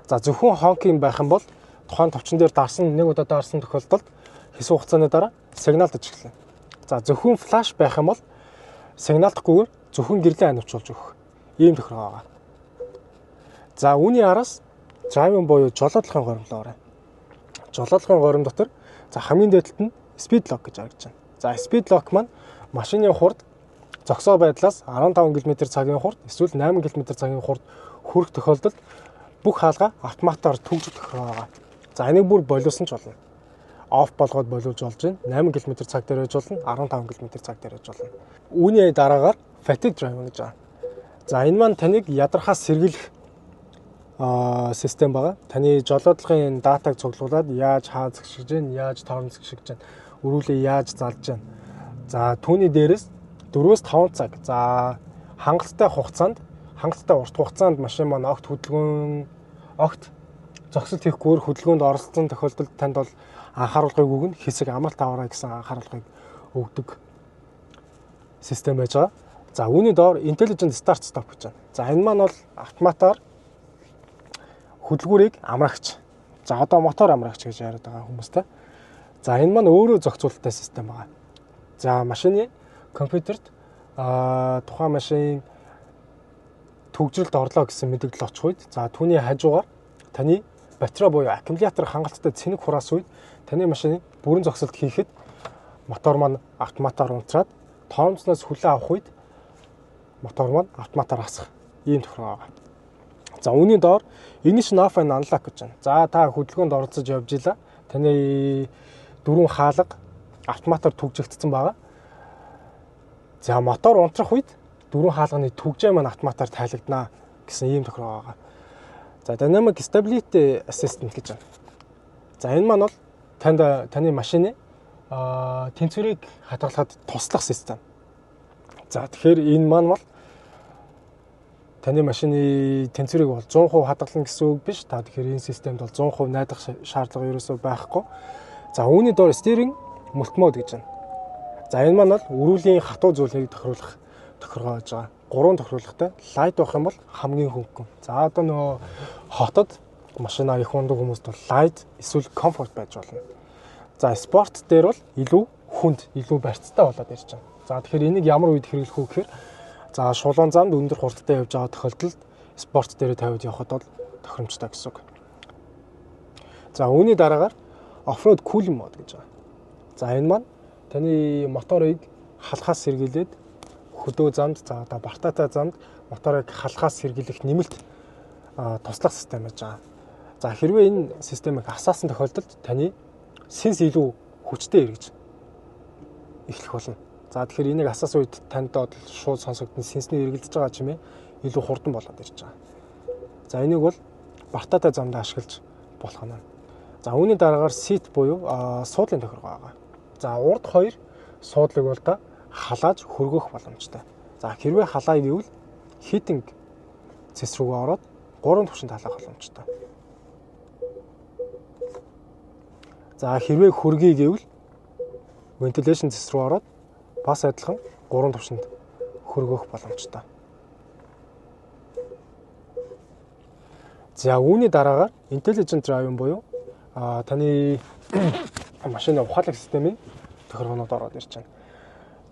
За, зөвхөн honking байх юм бол тухайн товчон дээр дарсан, нэг удаа дарсан тохиолдолд хэсэг хугацааны дараа сигналдаж эхэлнэ. За, зөвхөн flash байх юм бол сигналдахгүйгээр зөвхөн гэрлээ анивчуулж өгөх ийм тохиргоо байгаа. За, үүний араас driving буюу жолоодлогын горимлоо оръё. Жолоодлогын горим дотор, за, хамгийн дээд талд нь speed lock гэж харагдаж байна. За, speed lock маань машины хурд зогсоо байдлаас 15 км цагийн хурд эсвэл 8 км цагийн хурд хүрэх тохиолдолд бүх хаалга автоматар түгжих тохиргоо байгаа. За, энийг бүр болиулсан ч болно. Off болгоод болиулж болж байна. 8 км цаг дээр байж болно, 15 км цаг дээр байж болно. Үүний дараагаар fatigue driving гэж байгаа. За, энэ маань таныг ядрахаас сэргийлэх систем байгаа. Таны жолоодлогын датаг цуглуулад яаж хаа зэгшиж гин, яаж тоорн зэгшиж гин, өрүүлээ яаж залж гин. За, түүний дээрээс 4-5 цаг. За, хангалттай хугацаанд, хангалттай урт хугацаанд машин маань огт хөдөлгөөн, огт зогсолт хийхгүйгээр хөдөлгөөнд оролцсон тохиолдолд танд бол анхааруулгыг өгнө, хэсэг амралт аваарай гэсэн анхааруулгыг өгдөг систем байж байгаа. За, үүний доор intelligent start stop гэж байна. За, энэ маань бол автоматар хөдөлгүүрийг амраагч. За, одоо мотор амраагч гэж яриад байгаа хүмүүстэй. За, энэ маань өөрөө зохицуулалттай систем байгаа. За, машины компьютерт Тухайн машин түгжрэлд орлоо гэсэн мэдээлэл очих үед, за, түүний хажуугаар таны батарей буюу аккумулятор хангалттай цэнэг хураас үед таны машины бүрэн зогсолт хийхэд мотор маань автоматар унтраад, тормозноос хүлээ авах үед мотор маань автоматар асах ийм тохиргоо байгаа. За, үүний доор ignition off and unlock гэж байна. За, та хөдөлгөөнд оролцож явж илаа. Таны дөрвөн хаалга автоматар түгжигдсэн байгаа. За, мотор унтрах үед дөрвөн хаалганы түгжээ маань автоматар тайлагдана гэсэн ийм тохиргоо байгаа. За, Dynamic Stability Assistant гэж байна. За, энэ маань бол танд таны машины тэнцвэрийг хадгалахад туслах систем. За, тэгэхээр энэ маань бол таны машины тэнцвэрийг бол 100% хадгална гэсэн үг биш. Та тэгэхээр энэ системд бол 100% найдах шаардлага ерөөсөө байхгүй. За, үүний доор steering multi mode гэж байна. За, энэ маань бол өрүүлийн хатуу зүйлийг тохируулах тохиргоо гэж байгаа. Гурван тохируулгатай. Light байх юм бол хамгийн хөнгөн. За, одоо нөгөө хотод машина их унадаг хүмүүст бол light эсвэл comfort байж болно. За, sport дээр бол илүү хүнд, илүү барьцтай болоод ирж байна. За, тэгэхээр энийг ямар үед хэрэглэх үү гэхээр, за, шулуун замд өндөр хурдтай явж байгаа тохиолдолд спорт дээр тавиад явхад бол тохиромжтой гэсэн үг. За, үүний дараагаар off-road cooling mode гэж байгаа. За, энэ маань таны моторыг халахаас сэргийлээд хөдөө замд, за, одоо бартаатай замд моторыг халахаас сэргийлэх нэмэлт туслах систем байж байгаа. За, хэрвээ энэ системийг асаасан тохиолдолд таны сэнс илүү хүчтэй эргэж эхлэх болно. За, тэгэхээр энийг асаасан үед танд бол шууд сонсогдсон сэнсний эргэлдэж байгаа чимээ илүү хурдан болоод ирж байгаа. За, энийг бол бартаатай замд ашиглаж болох нь. За, үүний дараагаар seat буюу суудлын тохиргоо байгаа. За, урд хоёр суудлыг бол та халааж хөргөх боломжтой. За, хэрвээ халаая гэвэл heating цэс рүүгээ ороод гурван түвшинд халаах боломжтой. За, хэрвээ хөргий гэвэл ventilation цэс рүү ороод бас адилхан гурван түвшинд хөргөх боломжтой. За, үүний дараагаар intelligent driving буюу таны машины ухаалаг системийн тохиргоонууд ороод ирж байна.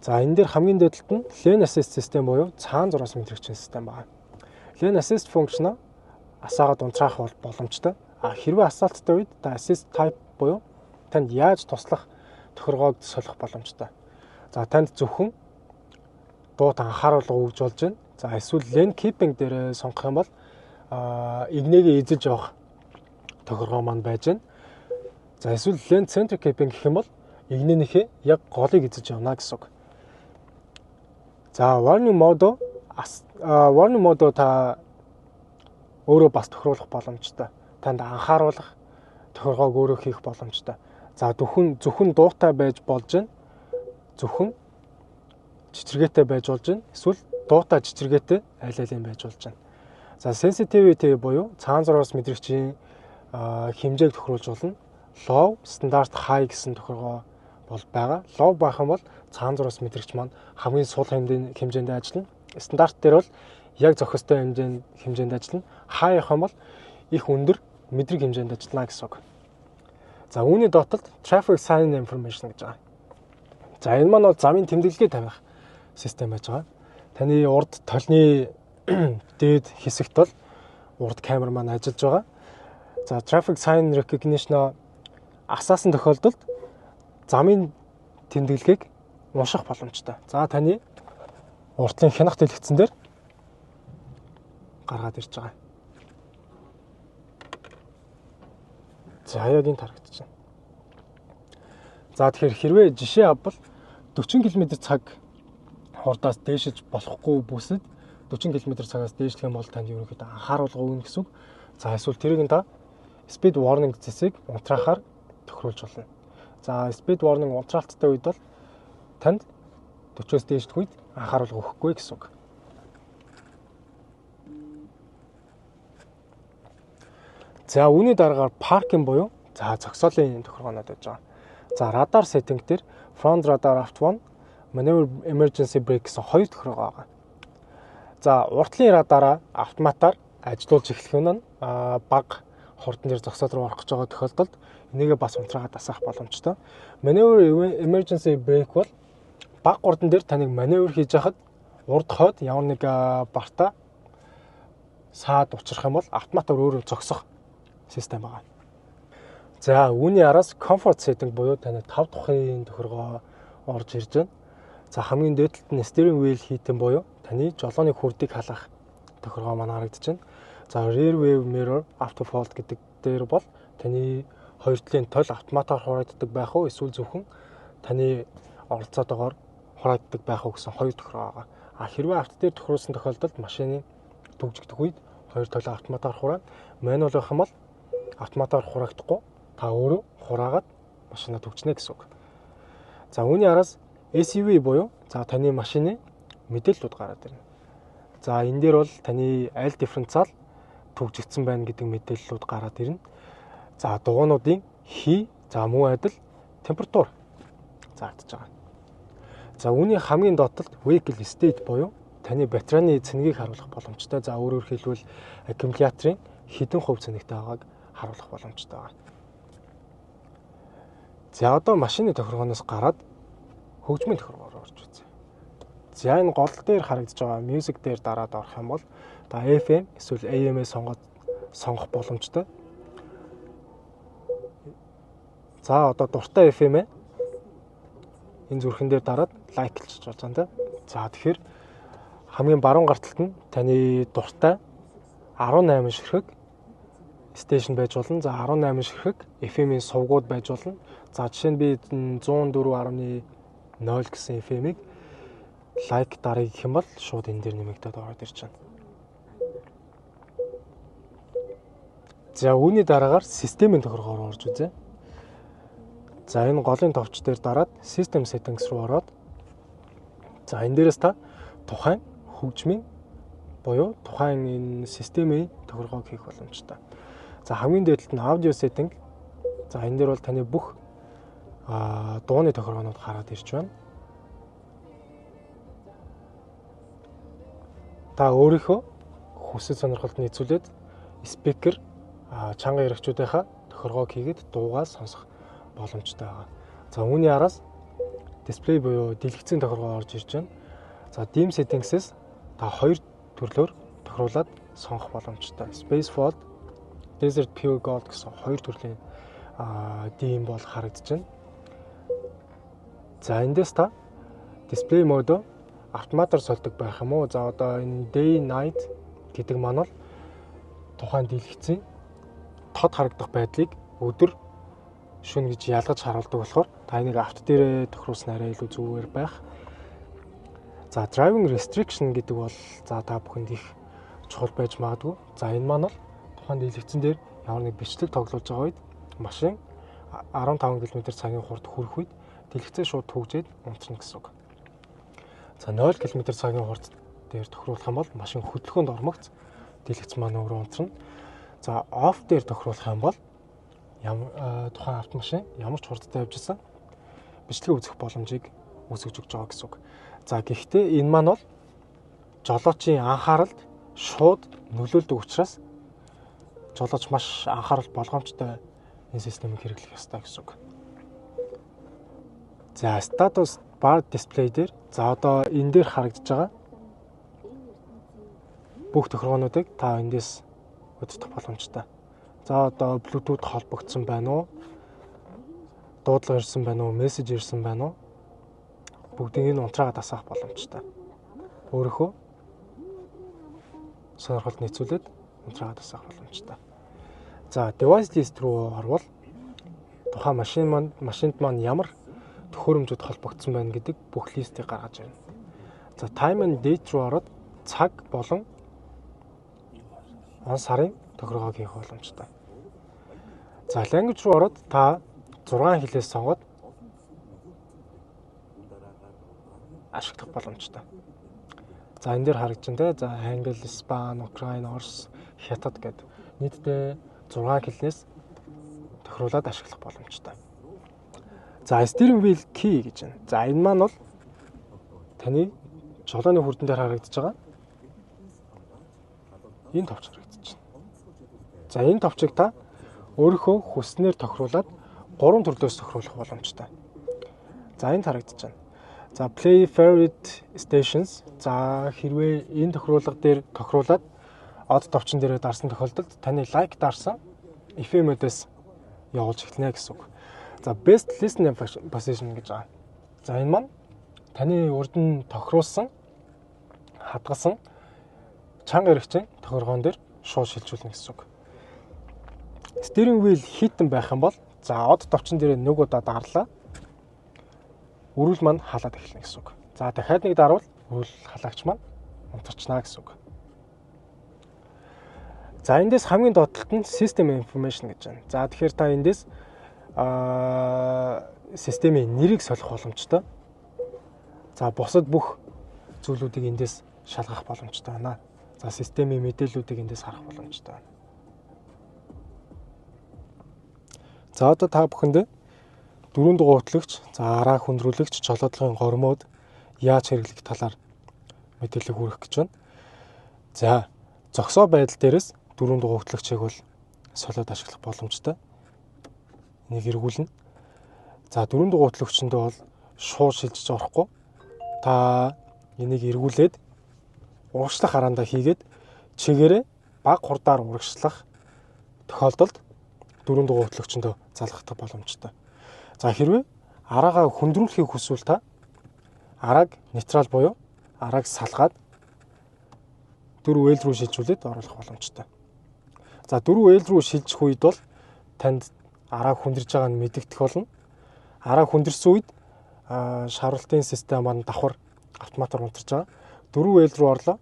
За, энэ дээр хамгийн дээд талд нь lane assist систем буюу цаана зураас мэдрэгчийн систем байна. Lane assist function асаагаад унтраах бол боломжтой. А хэрвээ асаалттай үед та assist type буюу танд яаж туслах тохиргоог солих боломжтой. За, танд зөвхөн дуут анхааруулга өгж болж байна. За, эсвэл lane keeping дээр сонгох юм бол эгнээгээ эзэлж явах тохиргоо маань байж байна. За, эсвэл lane center keeping гэх юм бол эгнээнийхээ яг голыг эзэлж явна гэсэн үг. За, warning mode та өөрөө бас тохируулах боломжтой. Танд анхааруулах тохиргоог өөрөө хийх боломжтой. За, зөвхөн дуутай байж болж байна. Зөвхөн чичиргээтэй байж болж байна. Эсвэл дуутай, чичиргээтэй аль алин байж болж байна. За, sensitivity буюу цаана зураас мэдрэгчийн хэмжээг тохируулж болно. Low, standard, high гэсэн тохиргоо бол байгаа. Low байх юм бол цаана зураас мэдрэгч маань хамгийн сул хэмжээнд ажиллана. Стандарт дээр бол яг зохистой хэмжээнд ажиллана. High явах юм бол их өндөр мэдрэг хэмжээнд ажиллана гэсэн үг. За, үүний доод талд traffic sign information гэж байгаа. За, энэ маань бол замын тэмдэглэгээ тавих систем байж байгаа. Таны урд толны дээд хэсэгт бол урд камер маань ажиллаж байгаа. За, traffic sign recognition асаасан тохиолдолд замын тэмдэглэгээг унших боломжтой. За, таны урдлын хянах дэлгэцэн дээр гаргаад ирж байгаа. За, яг энэ харагдаж байна. За, тэгэхээр хэрвээ жишээ авбал 40 км цаг хурдаас дээшилж болохгүй бүсэд 40 км цагаас дээшлэх юм бол танд ерөнхийдөө анхааруулга өгнө гэсэн үг. За, эсвэл тэрийг нь та speed warning цэсийг унтраахаар тохируулж болно. За, speed warning унтраалттай үед бол танд 40-оос дээшлэх үед анхааруулга өгөхгүй гэсэн үг. За, үүний дараагаар parking буюу за зогсоолын тохиргоонууд байж байгаа. За, радар setting дээр front radar aft one, maneuver emergency brake гэсэн хоёр тохиргоо байгаа. За, урдлын радараа автоматар ажилуулж эхлэх нь бага хурдан дээр зогсоол руу орох гэж байгаа тохиолдолд энийгээ бас унтраагаад асаах боломжтой. Maneuver emergency brake бол бага хурдан дээр таныг маневр хийж яхад Урд хойд ямар нэг барта саад учрах юм бол автоматар өөрөө зогсох систем байгаа. За үүний араас comfort setting буюу таны 5 дахын тохиргоо орж ирж байна. За хамгийн дээд талд нь steering wheel heating буюу таны жолооны хүрдийг халаах тохиргоо маань харагдаж байна. За rear view mirror auto fold гэдэг дээр бол таны хоёр талын тол автоматар хураагддаг байх уу, эсвэл зөвхөн таны оролцоотойгоор хураагддаг байх уу гэсэн хоёр тохиргоо байгаа. А хэрвээ авто дээр тохируулсан тохиолдолд машины түгжигдэх үед хоёр тол автоматар хураана. Manual байх юм бол автоматар хураагдахгүй, та өөрөө хураагаад машина түгжинэ гэсэн үг. За үүний араас SUV буюу за таны машины мэдээллүүд гараад ирнэ. За энэ дээр бол таны аль дифференциал түгжигдсэн байна гэдэг мэдээллүүд гараад ирнэ. За дугуйнуудын хий, за мөн адил температур заагдаж байгаа. За үүний хамгийн доод талд vehicle state буюу таны батарейны цэнэгийг харуулах боломжтой. За өөрөөр хэлбэл аккумуляторын хэдэн хувь цэнэгтэй байгааг харуулах боломжтой байгаа. За одоо машины тохиргооноос гараад хөгжмийн тохиргоор орж үзье. За энэ гол дээр харагдаж байгаа music дээр дараад орох юм бол та FM эсвэл AM-ээ сонгоод сонгох боломжтой. За одоо дуртай FM-ээ энэ зүрхэн дээр дараад лайклж болж байгаа юм да. За тэгэхээр хамгийн баруун гар талд нь таны дуртай 18 ширхэг station байж болно. За 18 ширхэг FM-ийн сувгууд байж болно. За жишээ нь би 104.0 гэсэн FM-ийг лайк даръя гэх юм бол шууд энэ дээр нэмэгдээд ороод ирж байна. За үүний дараагаар системийн тохиргоор орж үзье. За энэ голын товч дээр дараад System Settings руу ороод за энэ дээрээс та тухайн хөгжмийн буюу тухайн энэ системийн тохиргоог хийх боломжтой. За хамгийн дээд талд нь Audio Setting. За энэ дээр бол таны бүх дууны тохиргоонууд гараад ирж байна. Та өөрийнхөө хүсэл сонирхолд нийцүүлээд спикер, чанга яригчдынхаа тохиргоог хийгээд дуугаа сонсох боломжтой байгаа. За үүний араас дисплей буюу дэлгэцийн тохиргоо орж ирж байна. За dim settings-с та хоёр төрлөөр тохируулаад сонгох боломжтой. Space Fold, Desert Pure Gold гэсэн хоёр төрлийн dim бол харагдаж байна. За эндээс та дисплей модо автоматар сольдог байх юм уу? За одоо энэ day night гэдэг маань бол тухайн дэлгэцийн тод харагдах байдлыг өдөр шөнө гэж ялгаж харуулдаг болохоор та энийг авто дээрээ тохируулсан арай илүү зүгээр байх. За driving restriction гэдэг бол за та бүхэнд их чухал байж магадгүй. За энэ маань бол тухайн дэлгэцэн дээр ямар нэг бичлэг тоглуулж байгаа үед машин 15 км цагийн хурд хүрэх үед дэлгэцээ шууд түгжээд унтарна гэсэн үг. За 0 км цагийн хурд дээр тохируулах юм бол машин хөдөлгөөнд ормогц дэлгэц маань өөрөө унтарна. За off дээр тохируулах юм бол тухайн автомашин ямар ч хурдтай явж исэн бичлэгээ үзэх боломжийг үүсгэж өгч байгаа гэсэн үг. За гэхдээ энэ маань бол жолоочийн анхааралд шууд нөлөөлдөг учраас жолооч маш анхаарал болгоомжтой энэ системийг хэрэглэх ёстой гэсэн үг. За status bar display дээр за одоо энэ дээр харагдаж байгаа бүх тохиргоонуудыг та эндээс удирдах боломжтой. За одоо Bluetooth холбогдсон байна уу? Дуудлага ирсэн байна уу? Мессеж ирсэн байна уу? Бүгдийг нь унтраагаад асаах боломжтой. Өөрийнхөө сонирхолд нийцүүлээд унтраагаад асаах боломжтой. За device list руу орвол тухайн машинд маань ямар төхөөрөмжүүд холбогдсон байна гэдэг бүх листийг гаргаж ирнэ. За time and date руу ороод цаг болон он сарын тохиргоог хийх боломжтой. За language руу ороод та 6 хэлээс сонгоод ашиглах боломжтой. За энэ дээр харагдаж байна те. За англи, испани, украин, орос, хятад гэдэг нийтдээ 6 хэлнээс тохируулаад ашиглах боломжтой. За steering wheel key гэж байна. За энэ маань бол таны жолооны хүрдэн дээр харагдаж байгаа энэ товч харагдаж байна. За энэ товчийг та өөрийнхөө хүснээр тохируулаад 3 төрлөөс тохируулах боломжтой. За энд харагдаж байна. За, play favorite stations. За, хэрвээ энэ тохируулга дээр тохируулаад од товчон дээрээ дарсан тохиолдолд таны like дарсан FM-үүдээс явуулж эхэлнэ гэсэн үг. За, best listening position гэж байгаа. За, энэ маань таны урд нь тохируулсан, хадгалсан чанга эргэчийн тохиргоон дээр шууд шилжүүлнэ гэсэн үг. Steering wheel hidden байх юм бол, за, од товчон дээр нэг удаа дарлаа. Өрүүл маань халаад эхэлнэ гэсэн үг. За, дахиад нэг дарвал өрүүл халаагч маань унтарчнаа гэсэн үг. За, эндээс хамгийн доод талд нь system information гэж байна. За, тэгэхээр та эндээс системийн нэрийг солих боломжтой. За, бусад бүх зүйлүүдийг эндээс шалгах боломжтой байна. За, системийн мэдээллүүдийг эндээс харах боломжтой байна. За, одоо та бүхэндээ дөрвөн дугаар хөтлөгч, за, араа хүндрүүлэгч, жолоодлогын гормууд яаж хэрэглэх талаар мэдээлэл хүргэх гэж байна. За, зогсоо байдал дээрээс дөрвөн дугаар хөтлөгчийг бол солиод ашиглах боломжтой. Энийг эргүүлнэ. За, дөрвөн дугаар хөтлөгчөндөө бол шууд шилжиж орохгүй. Та энийг эргүүлээд урагшлах хараандаа хийгээд чигээрээ бага хурдаар урагшлах тохиолдолд дөрвөн дугаар хөтлөгчөндөө залгах боломжтой. За, хэрвээ араагаа хүндрүүлэхийг хүсвэл та арааг нейтрал буюу арааг салгаад 4L рүү шилжүүлээд оруулах боломжтой. За, 4L рүү шилжих үед бол танд араа хүндэрж байгаа нь мэдэгдэх болно. Араа хүндэрсэн үед шаруултын систем маань давхар автоматар унтарч байгаа. 4L рүү орлоо.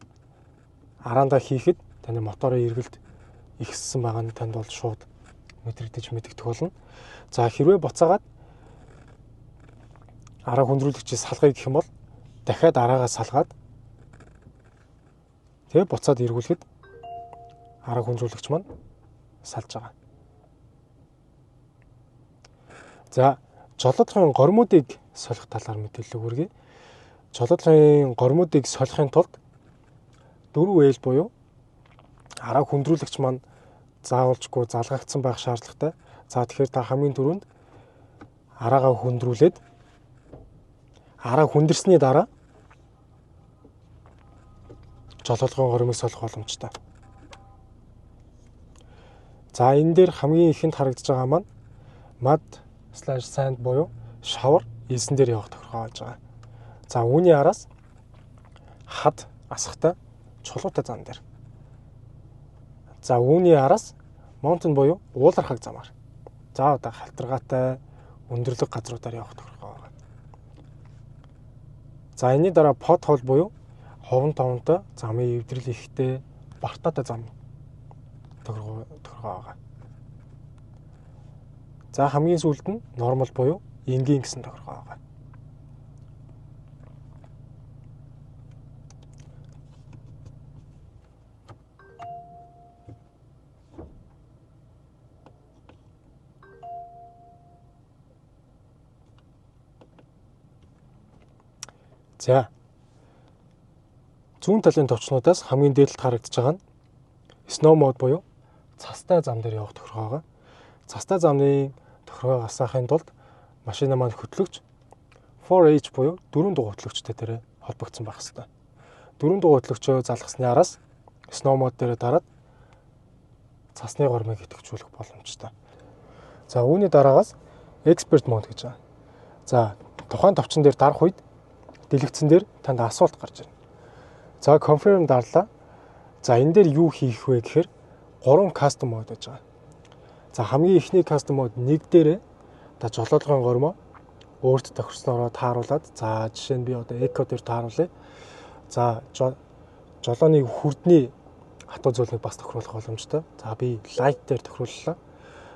Араандаа хийхэд таны моторын эргэлт ихссэн байгаа нь танд бол шууд мэдрэгдэж мэдэгдэх болно. За, хэрвээ буцаагаад араа хүндрүүлэгчийг салгая гэх юм бол дахиад араагаа салгаад, тэгээ буцаад эргүүлэхэд араа хүндрүүлэгч маань салж байгаа. За, жолоодлогын гормуудыг солих талаар мэдээлэл хүргэе. Жолоодлогын гормуудыг солихын тулд 4L буюу араа хүндрүүлэгч маань заавалжгүй залгагдсан байх шаардлагатай. За, тэгэхээр та хамгийн түрүүнд араагаа хүндрүүлээд, араа хүндэрсний дараа жолоодлагын гормыг солих боломжтой. За, энэ дээр хамгийн ихэнд харагдаж байгаа маань mud/sand буюу шавар элсэн дээр явах тохиргоо болж байгаа. За, үүний араас хад асгатай чулуутай зам дээр. За, үүний араас mountain буюу уулархаг замаар. За, одоо халтаргаатай өндөрлөг газруудаар явах тохиргоо байгаа. За, энэний дараа pothole буюу ховон товонтой, замын эвдрэл ихтэй, бартаатай зам тохиргоо байгаа. За, хамгийн сүүлд нь normal буюу энгийн гэсэн тохиргоо байгаа. За, зүүн талын товчнуудаас хамгийн дээд талд харагдаж байгаа нь snow mode буюу цастай зам дээр явах тохиргоо байгаа. Цастай замны тохиргоог асаахын тулд машина маань хөтлөгч 4H буюу дөрвөн дугаар хөтлөгчтэй дээр холбогдсон байх ёстой. Дөрвөн дугаар хөтлөгчөө залгасны араас snow mode дээр дараад цасны гормыг идэвхжүүлэх боломжтой. За, үүний дараагаас expert mode гэж байгаа. За, тухайн товчон дээр дарах үед дэлгэцэн дээр танд асуулт гарч ирнэ. За, confirm дарлаа. За, энэ дээр юу хийх вэ гэхээр 3 custom mode гэж байгаа. За, хамгийн эхний custom mode нэг дээрээ та жолоодлогын гормоо өөрт тохирснороо тааруулаад, за, жишээ нь би одоо eco дээр тааруулъя. За, жолооны хүрдний хатуу зөөлнийг бас тохируулах боломжтой. За, би light дээр тохирууллаа.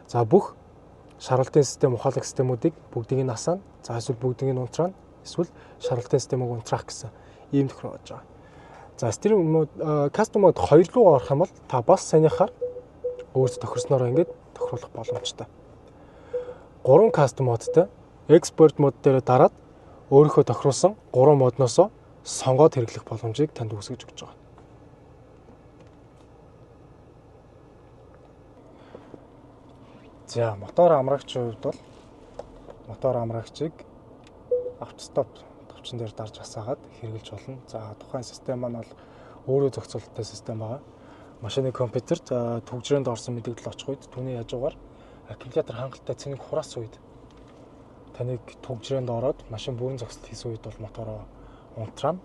За, бүх шарвалтын систем, ухаалаг системүүдийг бүгдийг нь асаана. За, эсвэл бүгдийг нь унтраана. Эсвэл шарвалтын системийг унтраах гэсэн ийм тохиргоо болж байгаа. За, steering mode, custom mode 2 руу орох юм бол та бас саяныхаар өөрт тохирснороо ингээд тохируулах боломжтой. 3 custom mode тай expert mode дээр дараад өөрийнхөө тохируулсан 3 mode ноосоо сонгоод хэрэглэх боломжийг танд үүсгэж өгч байгаа. За, мотор амрагчийн хувьд бол мотор амрагчийг auto stop товчин дээр дарж асаагаад хэрэглэж болно. За, тухайн систем маань бол өөрөө зохицуулалттай систем байгаа. Машины компьютерт түгжрээнд орсон мэдээлэл очих үед түүний хажуугаар аккумулятор хангалттай цэнэг хураас үед таныг түгжрээнд ороод машин бүрэн зогсолт хийсэн үед бол мотороо унтраана.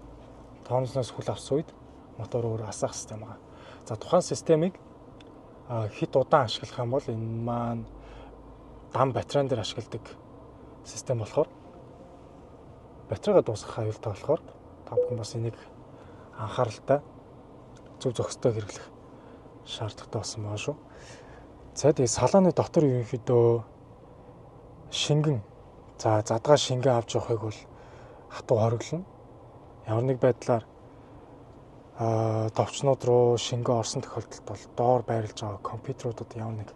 Тоносноос хүл авсан үед мотор өөрөө асаах систем байгаа. За, тухайн системийг хэт удаан ашиглах юм бол энэ маань дам батарейн дээр ашигладаг систем болохоор батарейгаа дуусгах аюултай болохоор та бүхэн бас энийг анхааралтай, зөв зохистой хэрэглэх шаардлагатай болсон байгаа шүү. За, тэгээ салааны дотор ерөнхийдөө шингэн, за, задгаа шингэн авч явахыг бол хатуу хориглоно. Ямар нэг байдлаар товчнууд руу шингэн орсон тохиолдолд бол доор байрлаж байгаа компьютеруудад ямар нэг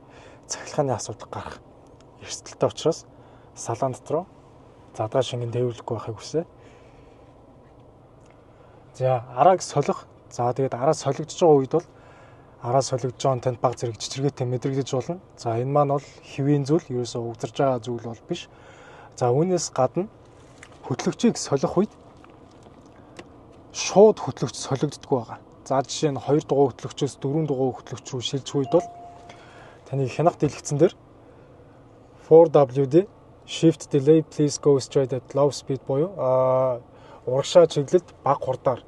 цахилгааны асуудал гарах эрсдэлтэй учраас салаан дотроо задгаа шингэн тээвэрлэхгүй байхыг хүсье. За, арааг солих. За, тэгээд араа солигдож байгаа үед бол араа солигдож байгаа нь танд баг зэрэг чичиргээтэй мэдрэгдэж болно. За, энэ маань бол хэвийн зүйл, ерөөсөө угзарж байгаа зүйл бол биш. За, үүнээс гадна хөтлөгчийг солих үед шууд хөтлөгч солигддоггүй байгаа. За, жишээ нь 2 дугаар хөтлөгчөөс 4 дугаар хөтлөгч рүү шилжих үед бол таны хянах дэлгэцэн дээр 4WD shift delay, please go straight at low speed буюу урагшаа чиглэлд бага хурдаар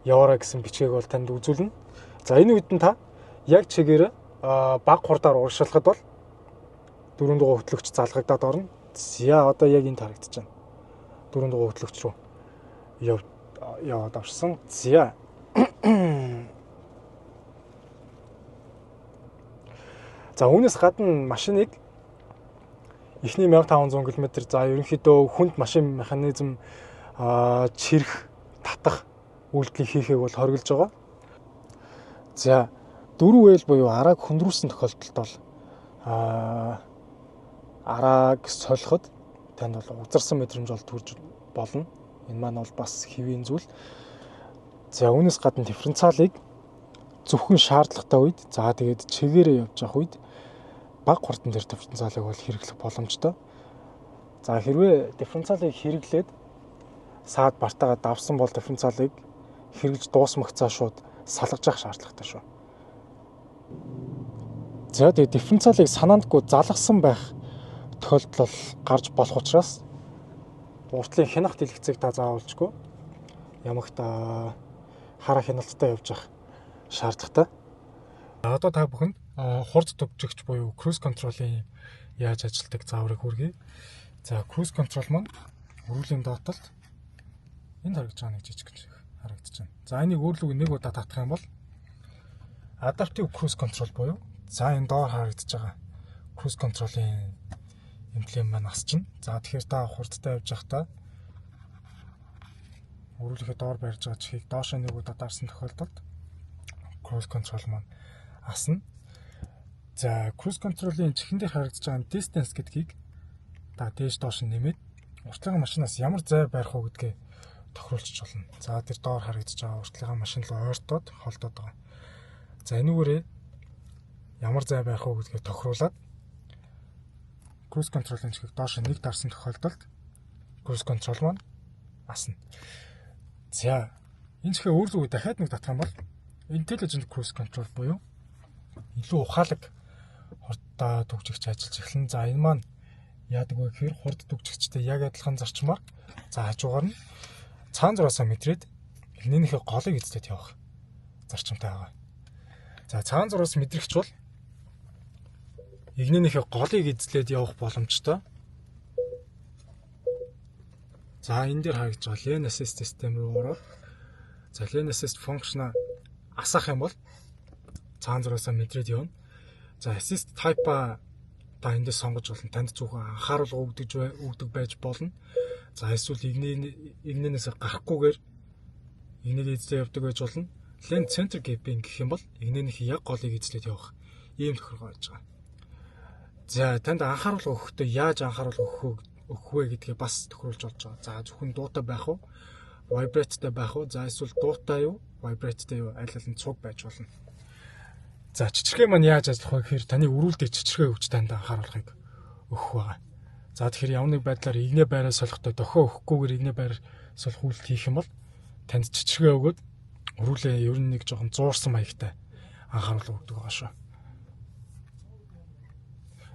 яваарай гэсэн бичгийг бол танд үзүүлнэ. За, энэ үед нь та яг чигээрээ бага хурдаар урагшлахад бол дөрөв дугаар хөтлөгч залгагдаад орно. За, одоо яг энд харагдаж байна. Дөрөв дугаар хөтлөгч рүү яваад орсон. За. За, үүнээс гадна машиныг эхний 1500 км, за, ерөнхийдөө хүнд машин механизм чирэх, татах үйлдэлийг хийхийг бол хориглож байгаа. За, 4L буюу арааг хүндрүүлсэн тохиолдолд бол арааг солиход танд бол угзарсан мэдрэмж бол төрж болно. Энэ маань бол бас хэвийн зүйл. За, үүнээс гадна дифференциалыг зөвхөн шаардлагатай үед, за, тэгээд чигээрээ явж явах үед бага хурдан дээр дифференциалыг бол хэрэглэх боломжтой. За, хэрвээ дифференциалыг хэрэглээд саад бартаага давсан бол дифференциалыг хэрэглэж дуусмагцаа шууд салгаж явах шаардлагатай шүү. За, тэгээд дифференциалыг санаандгүй залгасан байх тохиолдол бол гарч болох учраас уртлын хянах дэлгэцийг та заавалжгүй ямагт хараа хяналттай явж явах шаардлагатай. Одоо та бүхэнд хурд түгжигч буюу cruise control-ын яаж ажилладаг зааврыг хүргэе. За, cruise control маань өрүүлийн доод талд энд харагдаж байгаа нэг жижиг харагдаж байна. За, энийг өөрлөгөө нэг удаа татах юм бол adaptive cruise control буюу, за, энэ доор харагдаж байгаа cruise control-ын эмблем маань асчна. За, тэгэхээр та хурдтай явж байхдаа өрүүлэхэд доор барьж байгаа чихийг доошоо нэг удаа дарсан тохиолдолд cruise control маань асна. За, cruise control-ын чихэн дээр харагдаж байгаа distance гэдгийг та дээш доош нь нэмээд уртлынхаа машинаас ямар зай барих уу гэдгээ тохируулчих болно. За, тэр доор харагдаж байгаа уртлынхаа машин руу ойртоод холдоод байгаа. За, энүүгээрээ ямар зай барих уу гэдгээ тохируулаад cruise control-ын чихийг доош нэг дарсан тохиолдолд cruise control маань асна. За, энэ чихээ өөр зүгөө дахиад нэг татах юм бол intelligent cruise control буюу илүү ухаалаг хурдтай түгжигч ажиллаж эхэлнэ. За, энэ маань яадаг вэ гэхээр хурд түгжигчтэй яг адилхан зарчмаар, за, хажуугаар нь цаан зураасаа мэдрээд эгнээнийхээ голыг эзлээд явах зарчимтай байгаа. За, цаан зураас мэдрэгч бол эгнээнийхээ голыг эзлээд явах боломжтой. За, энэ дээр харагдаж байгаа lane assist system руу ороод, за, lane assist function асаах юм бол цаан зураасаа мэдрээд явна. За, assist type-а та эндээс сонгож болно. Танд зөвхөн анхааруулга өгдөг байж болно. За, эсвэл эгнээнээс гарахгүйгээр эгнээг эзлээ явдаг байж болно. Lane center keeping гэх юм бол эгнээнийхээ яг голыг эзлээд явах ийм тохиргоо байж байгаа. За, танд анхааруулга өгөхдөө яаж анхааруулга өгөх вэ гэдгээ бас тохируулж болж байгаа. За, зөвхөн дуутай байх уу? Vibrate-тай байх уу? За, эсвэл дуутай юу? Vibrate-тай юу? Аль аль нь цуг байж болно. За, чичирхээ маань яаж ажиллах вэ гэхээр таны өрүүлдэ чичирхээ өгч танд анхааруулгыг өгөх байгаа. За тэгэхээр ямар нэг байдлаар игнэ байраа солихдоо дохио өгөхгүйгээр игнэ байр солих үйлдэл хийх юм бол танд чичиргээ өгөөд өрүүлээ ер нь нэг жоохон зуурсан маягтай анхааруулга өгдөг байгаа шүү.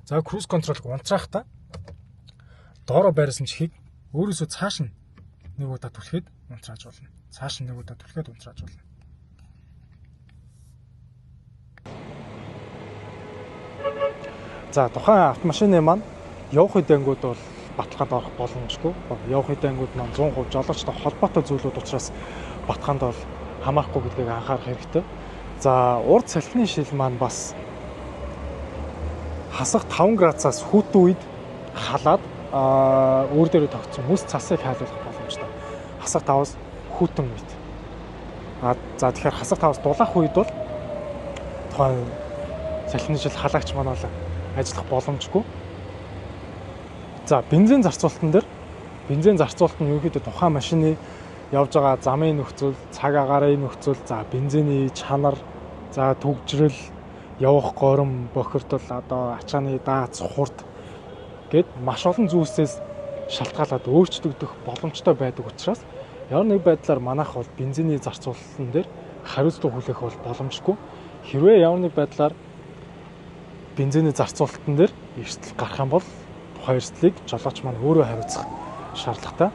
За cruise control-ыг унтраахта доороо байрсан чихийг өөрөөсөө цааш нь нэг удаа түлхэд унтрааж болно. Цааш нь нэг удаа түлхэд унтрааж болно. За тухайн автомашины маань явах эдэнгүүд бол баталгаанд орох боломжгүй. Явах эдэнгүүд маань 100% жолоочтой холбоотой зүйлүүд учраас баталгаанд бол хамаарахгүй гэдгийг анхаарах хэрэгтэй. За урд салхины шил маань бас хасах 5 градусаас хүйтэн үед халаад өөр дээрээ тогтсон мөс цасыг хайлуулах боломжтой. Хасах 5-аас хүйтэн үед. За тэгэхээр хасах 5-аас дулаах үед бол тухайн салхины шил халагч маань бол ажиллах боломжгүй. За бензин зарцуулалтан дээр бензин зарцуулалт нь ерөнхийдөө тухайн машины явж байгаа замын нөхцөл, цаг агаарын нөхцөл, за бензиний чанар, за түгжрэл, явах горим, бохирдол, одоо ачааны даац, хурд гэд маш олон зүйлсээс шалтгаалаад өөрчлөгдөх боломжтой байдаг учраас ямар нэг байдлаар манайх бол бензиний зарцуулалтан дээр хариуцлага хүлээх бол боломжгүй. Хэрвээ ямар нэг байдлаар бензиний зарцуулалтан дээр эрсдэл гарах юм бол тухайн эрсдлийг жолооч маань өөрөө хариуцах шаардлагатай.